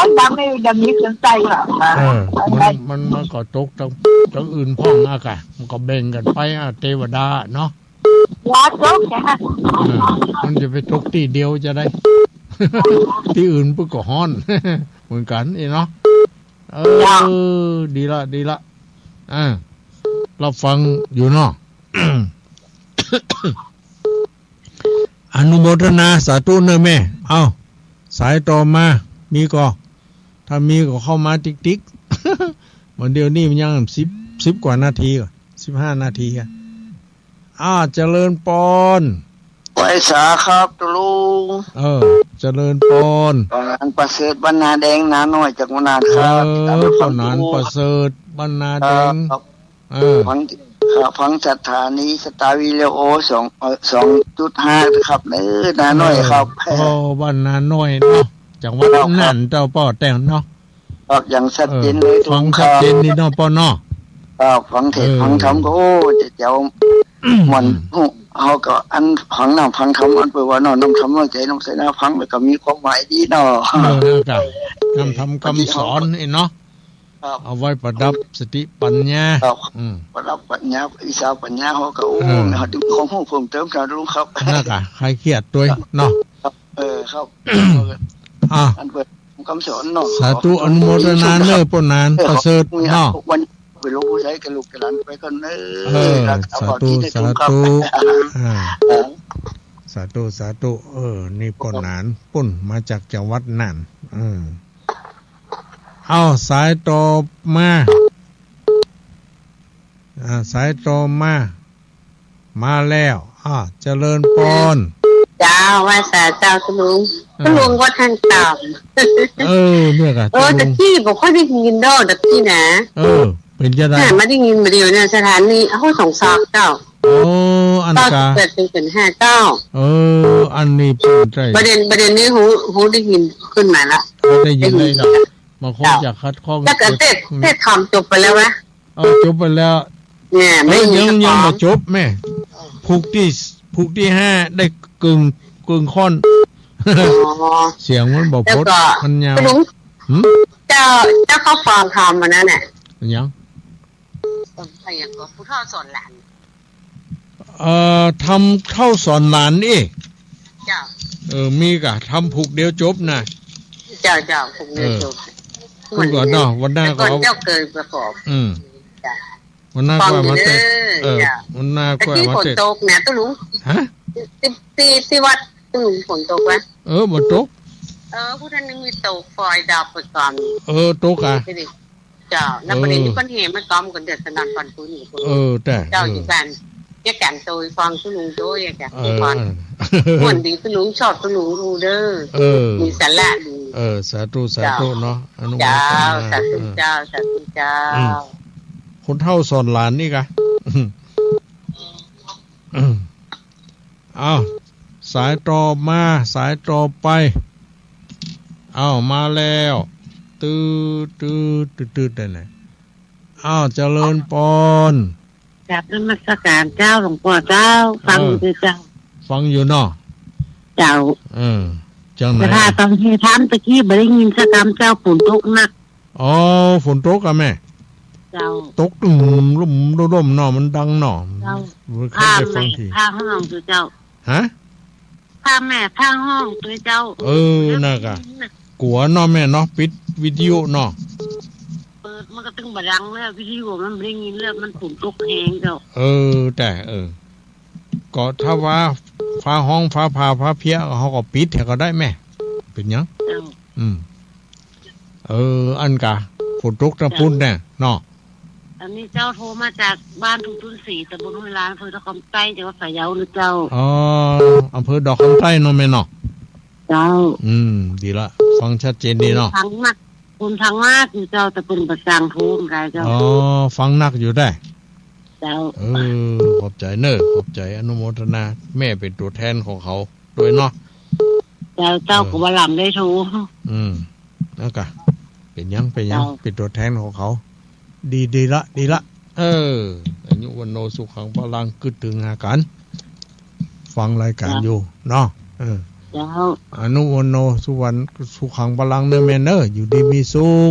ย ดำไม่ ดำนี้สนใจหรอก เออ มัน มัน มันก็ตกตาง ตางอื่นพ่องอะกะ มันก็แบ่งกั๋นไปอะ เตวดาเนาะ ว่าตกจ้ะ เออ มันจะไปตกตี้เดียวจะได้ ตี้อื่นเปิ้นก็ฮ้อน เหมือนกั๋นอี้เนาะ เออ จ้ะ ดีละ ดีละ อ่า รับฟังอยู่เนาะ อนุโมทนาสาธุเน้อแม่ เอ้า สายต่อมา มีก่อ ถ้ามีก็เข้ามาติ๊กๆ วันเดียวนี้มันยังสิบ สิบกว่านาทีก่อ สิบห้านาทีอะ อ่า เจริญปอน ไหว้สาครับตุ๊ลุง เออ เจริญปอน ปอหนานประเสริฐบ้านนาแดงนาน้อยจากหัวหน้าครับ เออ ติดตามรับฟัง ปอหนานประเสริฐบ้านนาแดง ครับ เออ ฟัง ครับ ฟังสถานีสตาร์วิดีโอสอง เอ่อ สองจุดห้าครับ เออ นาน้อยครับ เออ โอ้ บ้านนาน้อยเนาะ จังหวัด ครับ น่านเจ้าป้อแต้มเนาะ ครับ อย่างชัดเจนเลย เออ ฟังชัดเจนดีเนาะป้อเนาะ ครับ ฟังเทศน์ เออ ฟังธรรมก็ โอ้ จะแจ๋ว อืม ม่วน อืม ฮู้ เฮาก็อันฟังน้ำฟังธรรม อันเปิ้นว่าน้อมน้ำธรรมลงใจ๋ ลงใส่หน้าฟัง แล้วก็มีความหมายดีเนาะ เออ แล้วก็นำธรรมคำสอนนี่เนาะ ครับ เอาไว้ประดับสติปัญญา ครับ อืม ประดับปัญญา วิชาปัญญาเฮาก็ โอ้ เออ เฮาได้ความฮู้เพิ่มเติมครับลุงครับ แล้วก็คลายเครียดตวยเนาะ ครับ เออ ครับ อ่ะ อันเปิ้น คำสอนเนาะ สาธุ อนุโมทนาเน้อป้อหนานประเสริฐเนาะ วันไปหลวงปู่ใสกับลูกกับหลานไปก่อนเน้อ เออ ครับ สาธุ สาธุ อ่า สาธุ สาธุ เออ นี่ป้อหนานปุ้นมาจากจังหวัดน่าน อืม เอาสายต่อมา อ่า สายต่อมา มาแล้ว อ่า เจริญปอน เจ้า ไหว้สาเจ้าตุ๊ลุง เออ ตุ๊ลุงบ่ทันตอบ เออ เนี่ยกะ เออ ตุ๊ลุง ตะกี้บ่ค่อยได้ยินดอก ตะกี้นะ เออ เป๋นจะได เนี่ย มาได้ยินบ่าเดี่ยวเนี่ย สถานี โอ้ สองสามเจ้า โอ้ อันกะ เก้าสิบแปด ศูนย์ ศูนย์ ห้า เก้า เออ อันนี้เป๋นได บ่าเดี่ยว บ่าเดี่ยวนี้ฮู้ ฮู้ได้ยินขึ้นมาละ ได้ยินได้เนาะ บางคน เจ้า อยากขัดข้อง แล้วก็เทศน์ เทศน์ธรรมจบไปแล้วนะ เออ จบไปแล้ว เนี่ย เอ้ย ไม่มี ยัง สะท้อน ยังบ่จบแม่ ผูกตี้ ผูกตี้ห้าได้กึ่ง กึ่งค่อน อ๋อ เสียงมันบ่พด แล้วก็ มันยาว ตุ๊ลุง หืม เจ้า เจ้าเข้าฟังธรรมอันนั้นน่ะ หยัง เออ ใครอะ ก็ผู้เฒ่าสอนหลาน เอ่อ ธรรมเฒ่าสอนหลานอี้ เจ้า เออ มีก่ะ ธรรมผูกเดียวจบน่ะ เจ้า เจ้า ผูกเดียวจบ เออ พูดก่อนเนาะ วันหน้าก็เอา เจ้าเกินประกอบ อืม จ้ะ วันหน้าก็มาเตะ ฟังอยู่เด้อ เออ จ้ะ วันหน้าก็มาเตะ ตะกี้ฝนตกนะตุ๊ลุง ฮะ ตี้ ตี้ ตี้วัด อืม ฝนตกวะ เออ บ่ตก เออ ผู้ท่านนึงมีตก ฝอยดับไปก่อน เออ ตกอ่ะ เจ้า แล้วประเด็นนี้ เออ ปัญหามันก็มันก็เดือดสนั่นปั่นป่วนอยู่ เออ แต่ เจ้า เออ อยู่กัน เจ๊กันโตยฟังตุ๊ลุงโตยอะจ้ะ เออ ฟัง เออ ม่วนดีตุ๊ลุง ชอบตุ๊ลุงอู้เด้อ เออ มีสาระดี เออ สาธุ สาธุ เจ้า เนาะ อนุโมทนา เจ้า สาธุ เออ เจ้า สาธุเจ้า อืม คนเฒ่าสอนหลานนี่กะ อ้าว สายต่อมา สายต่อไป อ้าว มาแล้ว ตื้อ ตื้อ ตื้อ ตื้อ ได้เลย อ้าว เจริญปอน กราบนมัสการเจ้าหลวงป้อเจ้า ฟังอยู่ เออ เจ้า ฟังอยู่เนาะ เจ้า เออ จังไหน แต่ถ้าตอนที่ถามตะกี้บ่ได้ยินสักกำเจ้า ฝนตกหนัก อ๋อ ฝนตกอะแม่ เจ้า ตกตึ้งลุ่มลุ่มเนาะ มันดังเนาะ เจ้า มันใครได้ฟังที พาแม่ พาห้องอยู่เจ้า ฮะ พาแม่ พาห้องอยู่เจ้า เออ นั่นกะ กั๋วเนาะแม่เนาะ ปิดวิทยุเนาะ เปิดมันก็ตึงบ่ดังแล้ว วิทยุมันบ่ได้ยินแล้ว มันฝนตกแฮงเจ้า เออ แต่ เออ ก็ถ้าว่าฟ้าฮ้อง ฟ้าผ่า ฟ้าเพี้ย เฮาก็ปิดเฮาก็ได้แม่ เป๋นหยัง เจ้า อืม เออ อันกะ ฝนตกตะปุ้นแน่เนาะ อันนี้เจ้าโทรมาจากบ้านทุ่งจุนศรี ตำบลห้วยลาน อำเภอดอกคำใต้ จังหวัดพะเยาเนาะเจ้า อ๋อ อำเภอดอกคำใต้เนาะแม่เนาะ เจ้า อืม ดีละ ฟังชัดเจนดีเนาะ ฟังนัก คนฟังมากอยู่เจ้า แต่เปิ้นบ่จ้างโทรมาได้เจ้า อ๋อ ฟังนักอยู่ได้ เจ้า เออ ขอบใจ๋เน่อ ขอบใจ๋ อนุโมทนา แม่เป๋นตั๋วแทนของเขา ตวยเนาะ เจ้า เจ้า เออ ก็บ่ลำได้โทร อืม แล้วกะ เป๋นหยัง เป๋นหยัง เจ้า เป๋นตั๋วแทนของเขา ดี ดีละ ดีละ เออ อายุวัณโณสุขังพลัง กึ๊ดตึงหากั๋น ฟังรายก๋าน เจ้า อยู่เนาะ เออ เจ้า อนุวัณโณสุวรรณ สุขังพลังเน่อแม่เน่อ อยู่ดีมีสุข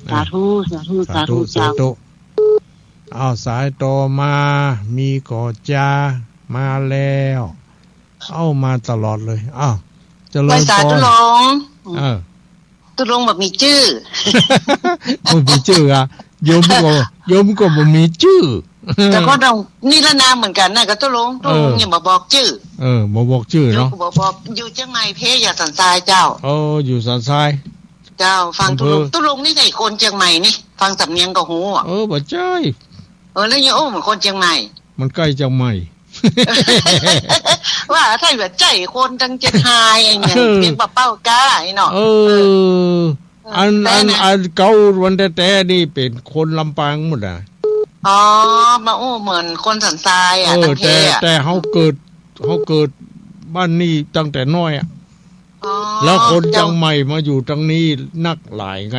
เจ้า อ่ะ สาธุ สาธุ สาธุ สาธุ เจ้า สาธุ อ้าว สายต่อมา มีก่อจา มาแล้ว เอ้า มาตลอดเลย อ้าว เจริญปอน ไหว้สาตุ๊ลุง เออ ตุ๊ลุงบ่มีจื้อ บ่มีจื้ออะ โยมก็ โยมก็บ่มีจื้อ แต่ก็ต้องนิรนามเหมือนกั๋นนะ กับตุ๊ลุง ตุ๊ลุง เออ ยังบ่บอกจื้อ เออ บ่บอกจื้อเนาะ ตุ๊ลุงก็บ่บอก อยู่เจียงใหม่เพ่ อยู่สันทรายเจ้า เออ อยู่สันทราย เจ้า ฟังตุ๊ลุง อำเภอ ตุ๊ลุงนี่ใจ้คนเจียงใหม่นี่ ฟังสำเนียงก็ฮู้อะ เออ บ่ใจ้ เออ แล้วยังอู้เหมือนคนเจียงใหม่ มันใก้เจียงใหม่ ว่าถ้าว่าใจ้คนตังเจียงฮายเนี่ย เออ เรียกว่าเป้าก้าไอ้เนาะ เออ เออ อัน แต่ อัน นะ อันเก่าวันแต๊ๆ นี่เป๋นคนลำปางหมดอะ อ๋อ มาอู้เหมือนคนสันทรายอะ เออ ตังเทอะ แต่ แต่เฮาเกิด เฮาเกิดบ้านนี่ตั้งแต่น้อยอะ อ๋อ แล้วคนเจียงใหม่มาอยู่ตังนี้นักหลายไง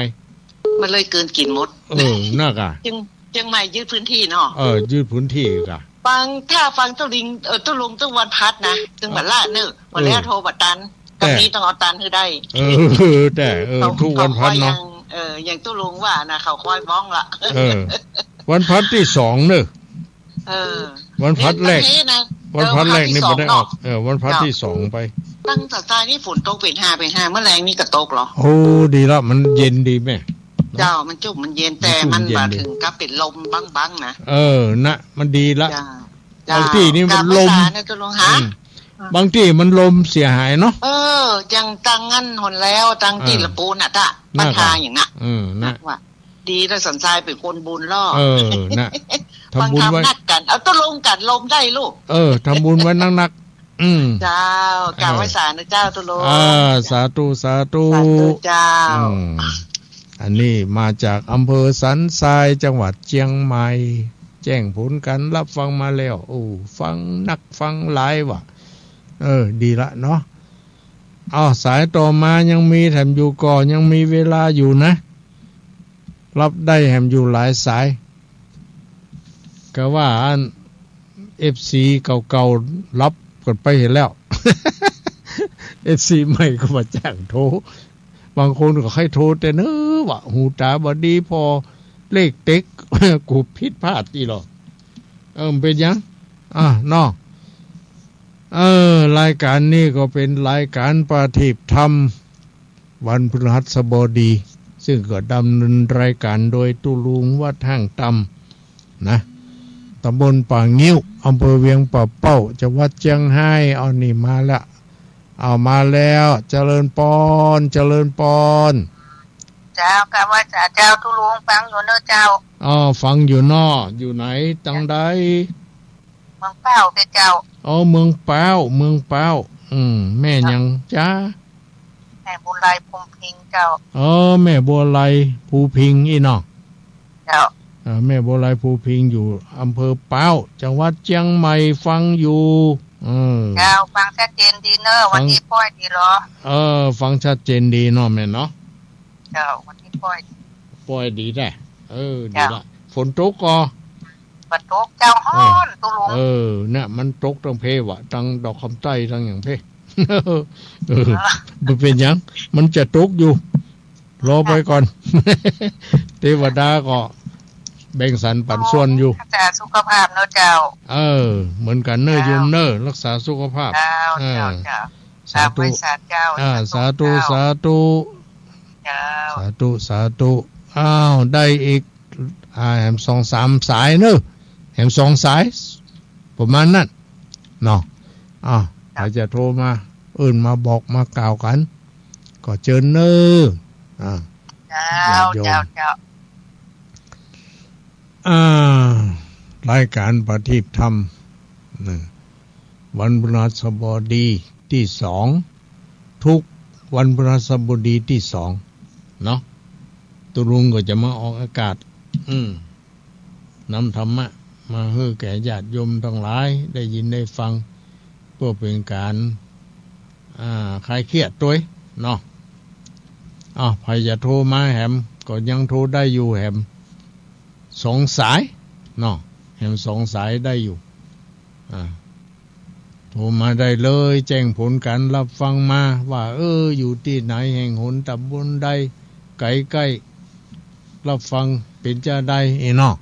มันเลยกลืนกิ๋นหมด เออ นักอะ เจียง เจียงใหม่ยึดพื้นที่เนาะ เออ ยึดพื้นที่กะ ฟัง ถ้าฟังตุ๊ลุง เออ ตุ๊ลุง ตุ๊วันพัดนะ ตึงบ่ละเน่อ บ่แล้ว เออ โทรบ่ตัน แต่ กำนี้ต้องเอาตันหื้อได้ เออ แต่ เออ เขา ทุกวันพัดเนาะ เขาก็ยัง เออ อย่างตุ๊ลุงว่านะ เขาค่อยบ้องละ เออ วันพัดตี้สองเน่อ เออ วันพัดแรก นี่นะ วันพัดแรกนี่ เออ วันพัดตี้สอง บ่ได้ออก เนาะ เออ วันพัดตี้สองไป เจ้า ตั้งแต่ใต้นี่ฝนตกเป๋นห่า เป๋นห่า เมื่อแลงนี่ก็ตกเหรอ โอ้ ดีละ มันเย็นดีแม่ เจ้า มันจุ่มมันเย็น แต่มัน มันจุ่มเย็นดี บ่าเถิงกับเป๋นลมบั้งๆ นะ เออ นะ มันดีละ เจ้า บางตี้นี่มันลม เจ้า กาบไว้สานะตุ๊ลุงฮะ อืม บางตี้มันลมเสียหายเนาะ เออ อย่างตังนั้นหนแล้ว ตังตี้ เออ ละปูนน่ะ ตะ น่ะ ปันทาอย่างน่ะ เออ น่ะ ว่า ดีแล้วสันทรายเป๋นคนบุญลอ เออ น่ะ ทำบุญไว้ ฟังธรรมนักกั๋น เอาตุ๊ลุงกั๋นลมได้ลูก เออ ทำบุญไว้นักๆ อืม เจ้า กราบไหว้สานะเจ้าตุ๊ลุง อ่า สาธุ สาธุ สาธุเจ้า อืม อันนี้มาจากอำเภอสันทราย จังหวัดเจียงใหม่ แจ้งผลการรับฟังมาแล้ว โอ้ ฟังนักฟังหลายว่ะ เออ ดีละเนาะ อ้าว สายต่อมายังมีแถมอยู่ก่อ ยังมีเวลาอยู่นะ รับได้แถมอยู่หลายสาย กะว่าอัน เอฟซี เก่าๆ หลับกั๋นไปเหียแล้ว เอฟซี ใหม่ก็บ่จ้างโทร บางคนก็ใค่โทรแต่เนิ่นว่า หูต๋าบ่ดีผ่อ เลขเต๊ก กูผิดพลาดอี้หรอ เออ มันเป๋นหยัง อ่ะ เนาะ เออ รายการนี้ก็เป๋นรายการประทีปธรรม วันพฤหัสบดี ซึ่งก็ดำเนินรายการโดยตุ๊ลุงวัดห้างต่ำนะ ตำบลป่างิ้ว อำเภอเวียงป่าเป้า จังหวัดเจียงฮาย เอานี่มาละ เอามาแล้ว เจริญปอน เจริญปอน เจ้า กราบไหว้สาเจ้า ตุ๊ลุง ฟังอยู่เน่อเจ้า อ๋อ ฟังอยู่เนาะ อยู่ไหน ตังใด เมืองพร้าวเจ้า อ๋อ เมืองพร้าว เมืองพร้าว อืม แม่หยังจ๊ะ แม่บัวไล ภูมิพิงค์เจ้า เออ แม่บัวไล ภูมิพิงค์อี้เนาะ เจ้า เออ แม่บัวไล ภูมิพิงค์ อยู่อำเภอพร้าว จังหวัดเชียงใหม่ ฟังอยู่ เออ เจ้า ฟังชัดเจนดีเน่อ ฟัง วันนี้ปอยดีเหรอ เออ ฟังชัดเจนดีเนาะแม่เนาะ เจ้า วันนี้ปอยดี ปอยดีแต๊ เออ ดีละ เจ้า ฝนตกก่อ บ่ตกเจ้า ฮ้อน เออ ตุ๊ลุง เออ เนี่ย มันตกตังเพวะ ตังดอกคำใต้ ตังหยังเพ เออ เออ บ่เป๋นหยัง มันจะตกอยู่ รอไปก่อน เทวดาก็แบ่งสรรปันส่วนอยู่ รักษาสุขภาพเน่อเจ้า เออ เหมือนกั๋นเน่อ เจ้า โยมเน่อ รักษาสุขภาพ เจ้า เออ เจ้า เจ้า สาธุ กราบไหว้สาเจ้า อ่า สาธุ สาธุ สาธุ เจ้า สาธุ สาธุ อ้าว ได้อีก อ่า แหมสองสามสายเน่อ แหมสองสาย ประมาณนั้นเนาะ อ้าว ใผจะโทรมา เอิ้นมาบอกมากล่าวกั๋น ก็เจิญเน่อ อ่า เจ้า ญาติโยม เจ้า เจ้า อ่า รายก๋านประทีปธรรม นะ วันพฤหัสบดีตี้สอง ทุกวันพฤหัสบดีตี้สอง เนาะ ตุ๊ลุงก็จะมาออกอากาศ อืม นำธรรมะมาหื้อแก่ญาติโยมตังหลายได้ยินได้ฟัง เปื้อเป๋นก๋าน อ่า คลายเครียดตวยเนาะ อ้าว ใผจะโทรมาแหม ก็ยังโทรได้อยู่แหม สองสายเนาะ แหมสองสายได้อยู่ อ่า โทรมาได้เลย แจ้งผลก๋านรับฟังมาว่า เออ อยู่ตี้ไหน แห่งหน ตำบลใด ใก้ๆ รับฟังเป๋นจาใด อี้เนาะ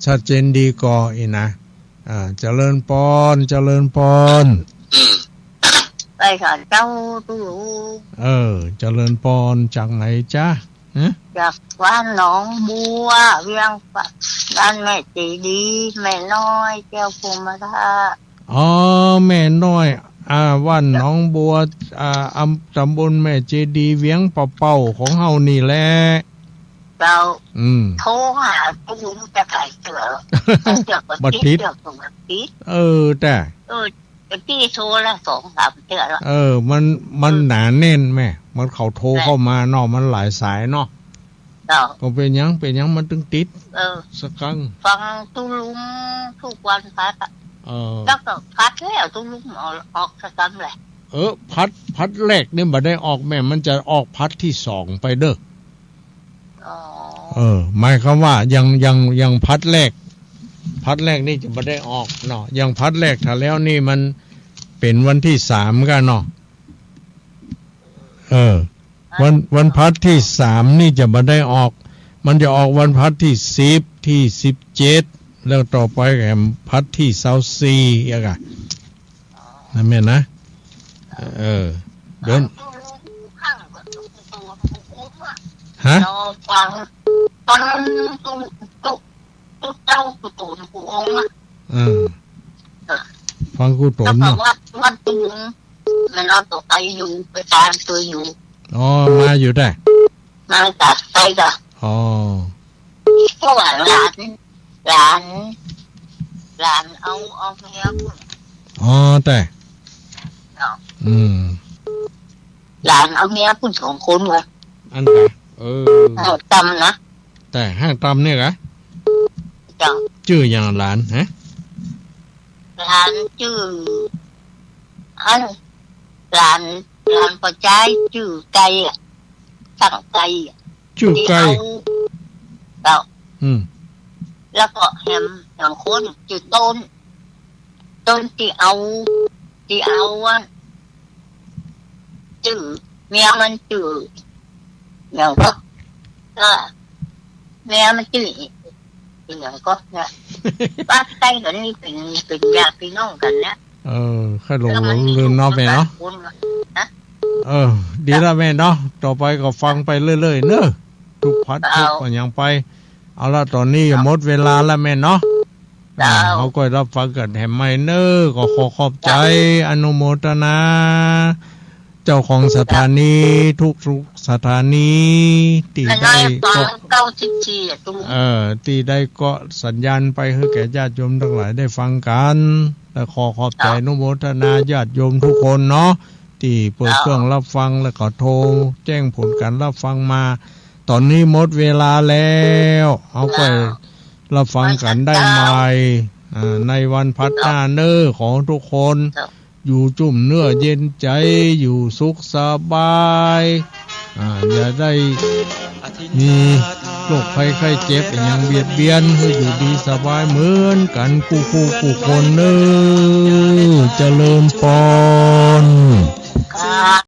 ชัดเจนดีก่อ อี้นะ อ่า เจริญปอน เจริญปอน ไปค่ะเจ้าตุ๊ลุง เออ เจริญปอน จากไหนจ๊ะ ฮะ จากบ้านหนองบัว เวียงปะ บ้านแม่เจดีย์ แม่น้อย แก้วพรหมราช อ๋อ แม่น้อย อ่า บ้านหนองบัว อ่า อำ ตำบลแม่เจดีย์ เวียงป่าเป้าของเฮานี่แหละ เจ้า อืม โทรหาตุ๊ลุงจะไขเตื้อ เตื้อก็บ่ติด ติด เตื้อก็บ่ติด เออ แต่ เออ ตี้โทรละสองสามเตื้อละ เออ มัน มัน อืม หนาแน่นแม่ มันเขาโทรเข้ามาเนาะ มันหลายสายเนาะ เจ้า ก็เป๋นหยัง เป๋นหยังมันตึงติด เออ สักครั้ง ฟังตุ๊ลุงทุกวันพฤหัสอะ เออ แล้วก็พฤหัสแล้วตุ๊ลุงออก ออกสักครั้งแหละ เออ พฤหัส พฤหัสแรกนี่บ่ได้ออกแม่ มันจะออกพฤหัสตี้สองไปเน่อ อ๋อ เออ หมายความว่ายัง ยัง ยังพฤหัสแรก พฤหัสแรกนี่จะบ่ได้ออกเนาะ ยังพฤหัสแรก ถ้าแล้วนี่มันเป๋นวันตี้สามกั๋นเนาะ เออ วัน วันพฤหัสตี้สามนี่จะบ่ได้ออก มันจะออกวันพฤหัสตี้สิบ ตี้สิบเจ็ด แล้วต่อไปแหมพฤหัสตี้ซาวสี่ อะกะ นะแม่นะ เออ เดี๋ยว ฮะ ฟัง ฟังตุ๊ลุงตุ๊ลุงตุ๊ลุงตุ๊ลุงเจ้าตุ๊ลุงตุ๊ลุงอะ เออ เออ ฟังตุ๊ลุงเนาะ แล้วก็วัด วัดตุ๊ลุง มันเอาตัวไปอยู่ ไปตามตัวอยู่ อ๋อ มาอยู่ได้ มาจากไสกะ อ๋อ เพราะว่าหลาน หลาน หลานเอา เอาเมียพุ้น อ๋อ แต่ เนาะ อืม หลานเอาเมียพุ้นสองคนไง อันใด เออ ห้างตำนะ แต่ห้างตำเนี่ยกะ เจ้า จื้อหยังหลาน ฮะ หลานจื้อ อัน หลาน หลานป้อจายจื้อไก่อะ สั่งไก่อะ จื้อไก่ ตี้เอา เจ้า อืม แล้วก็แหม แหมคนจื้อต้น ต้นตี้เอา ตี้เอาอะ จื้อ เมียมันจื้อ หยังก็ เออ เมียมันจื้อ อีหยังก็เนี่ย ปากใต้กั๋นนี่เป๋น เป๋นญาติพี่น้องกั๋นนะ เออ ใค่หลง แล้วมัน ลืมเนาะแม่เนาะ ฮะ เออ ดีละแม่เนาะ ต่อไปก็ฟังไปเรื่อยๆ เน่อ ทุกพฤหัส เจ้า ทุกวันหยังไป เอาละ ต๋อนนี้หมดเวลาละแม่เนาะ เจ้า อ่า เฮาก็รับฟังกั๋นแหมใหม่เน่อ ก็ขอขอบใจ๋ เจ้า อนุโมทนา เจ้าของสถานีทุกๆสถานีตี้ได้เกาะ เก้าสิบสี่อะ เออ ตี้ได้เกาะสัญญาณไปหื้อแก่ญาติโยมตังหลายได้ฟังกั๋น และขอขอบใจ๋อนุโมทนาญาติโยมทุกคนเนาะ ตี้เปิดเครื่องรับฟัง และก็โทรแจ้งผลก๋านรับฟังมา ต๋อนนี้หมดเวลาแล้ว เอาไว้รับฟังกั๋นได้ใหม่ อ่า ในวันพัดหน้าเน้อ ขอทุกคน อยู่จุ่มเนื้อเย็นใจ๋ อยู่สุขสบาย อ่า อย่าได้มีโรคภัยไข้เจ็บอะหยังเบียดเบียน หื้ออยู่ดีสบายเหมือนกั๋นกู้ผู้กู้คนเน้อ เจริญปอน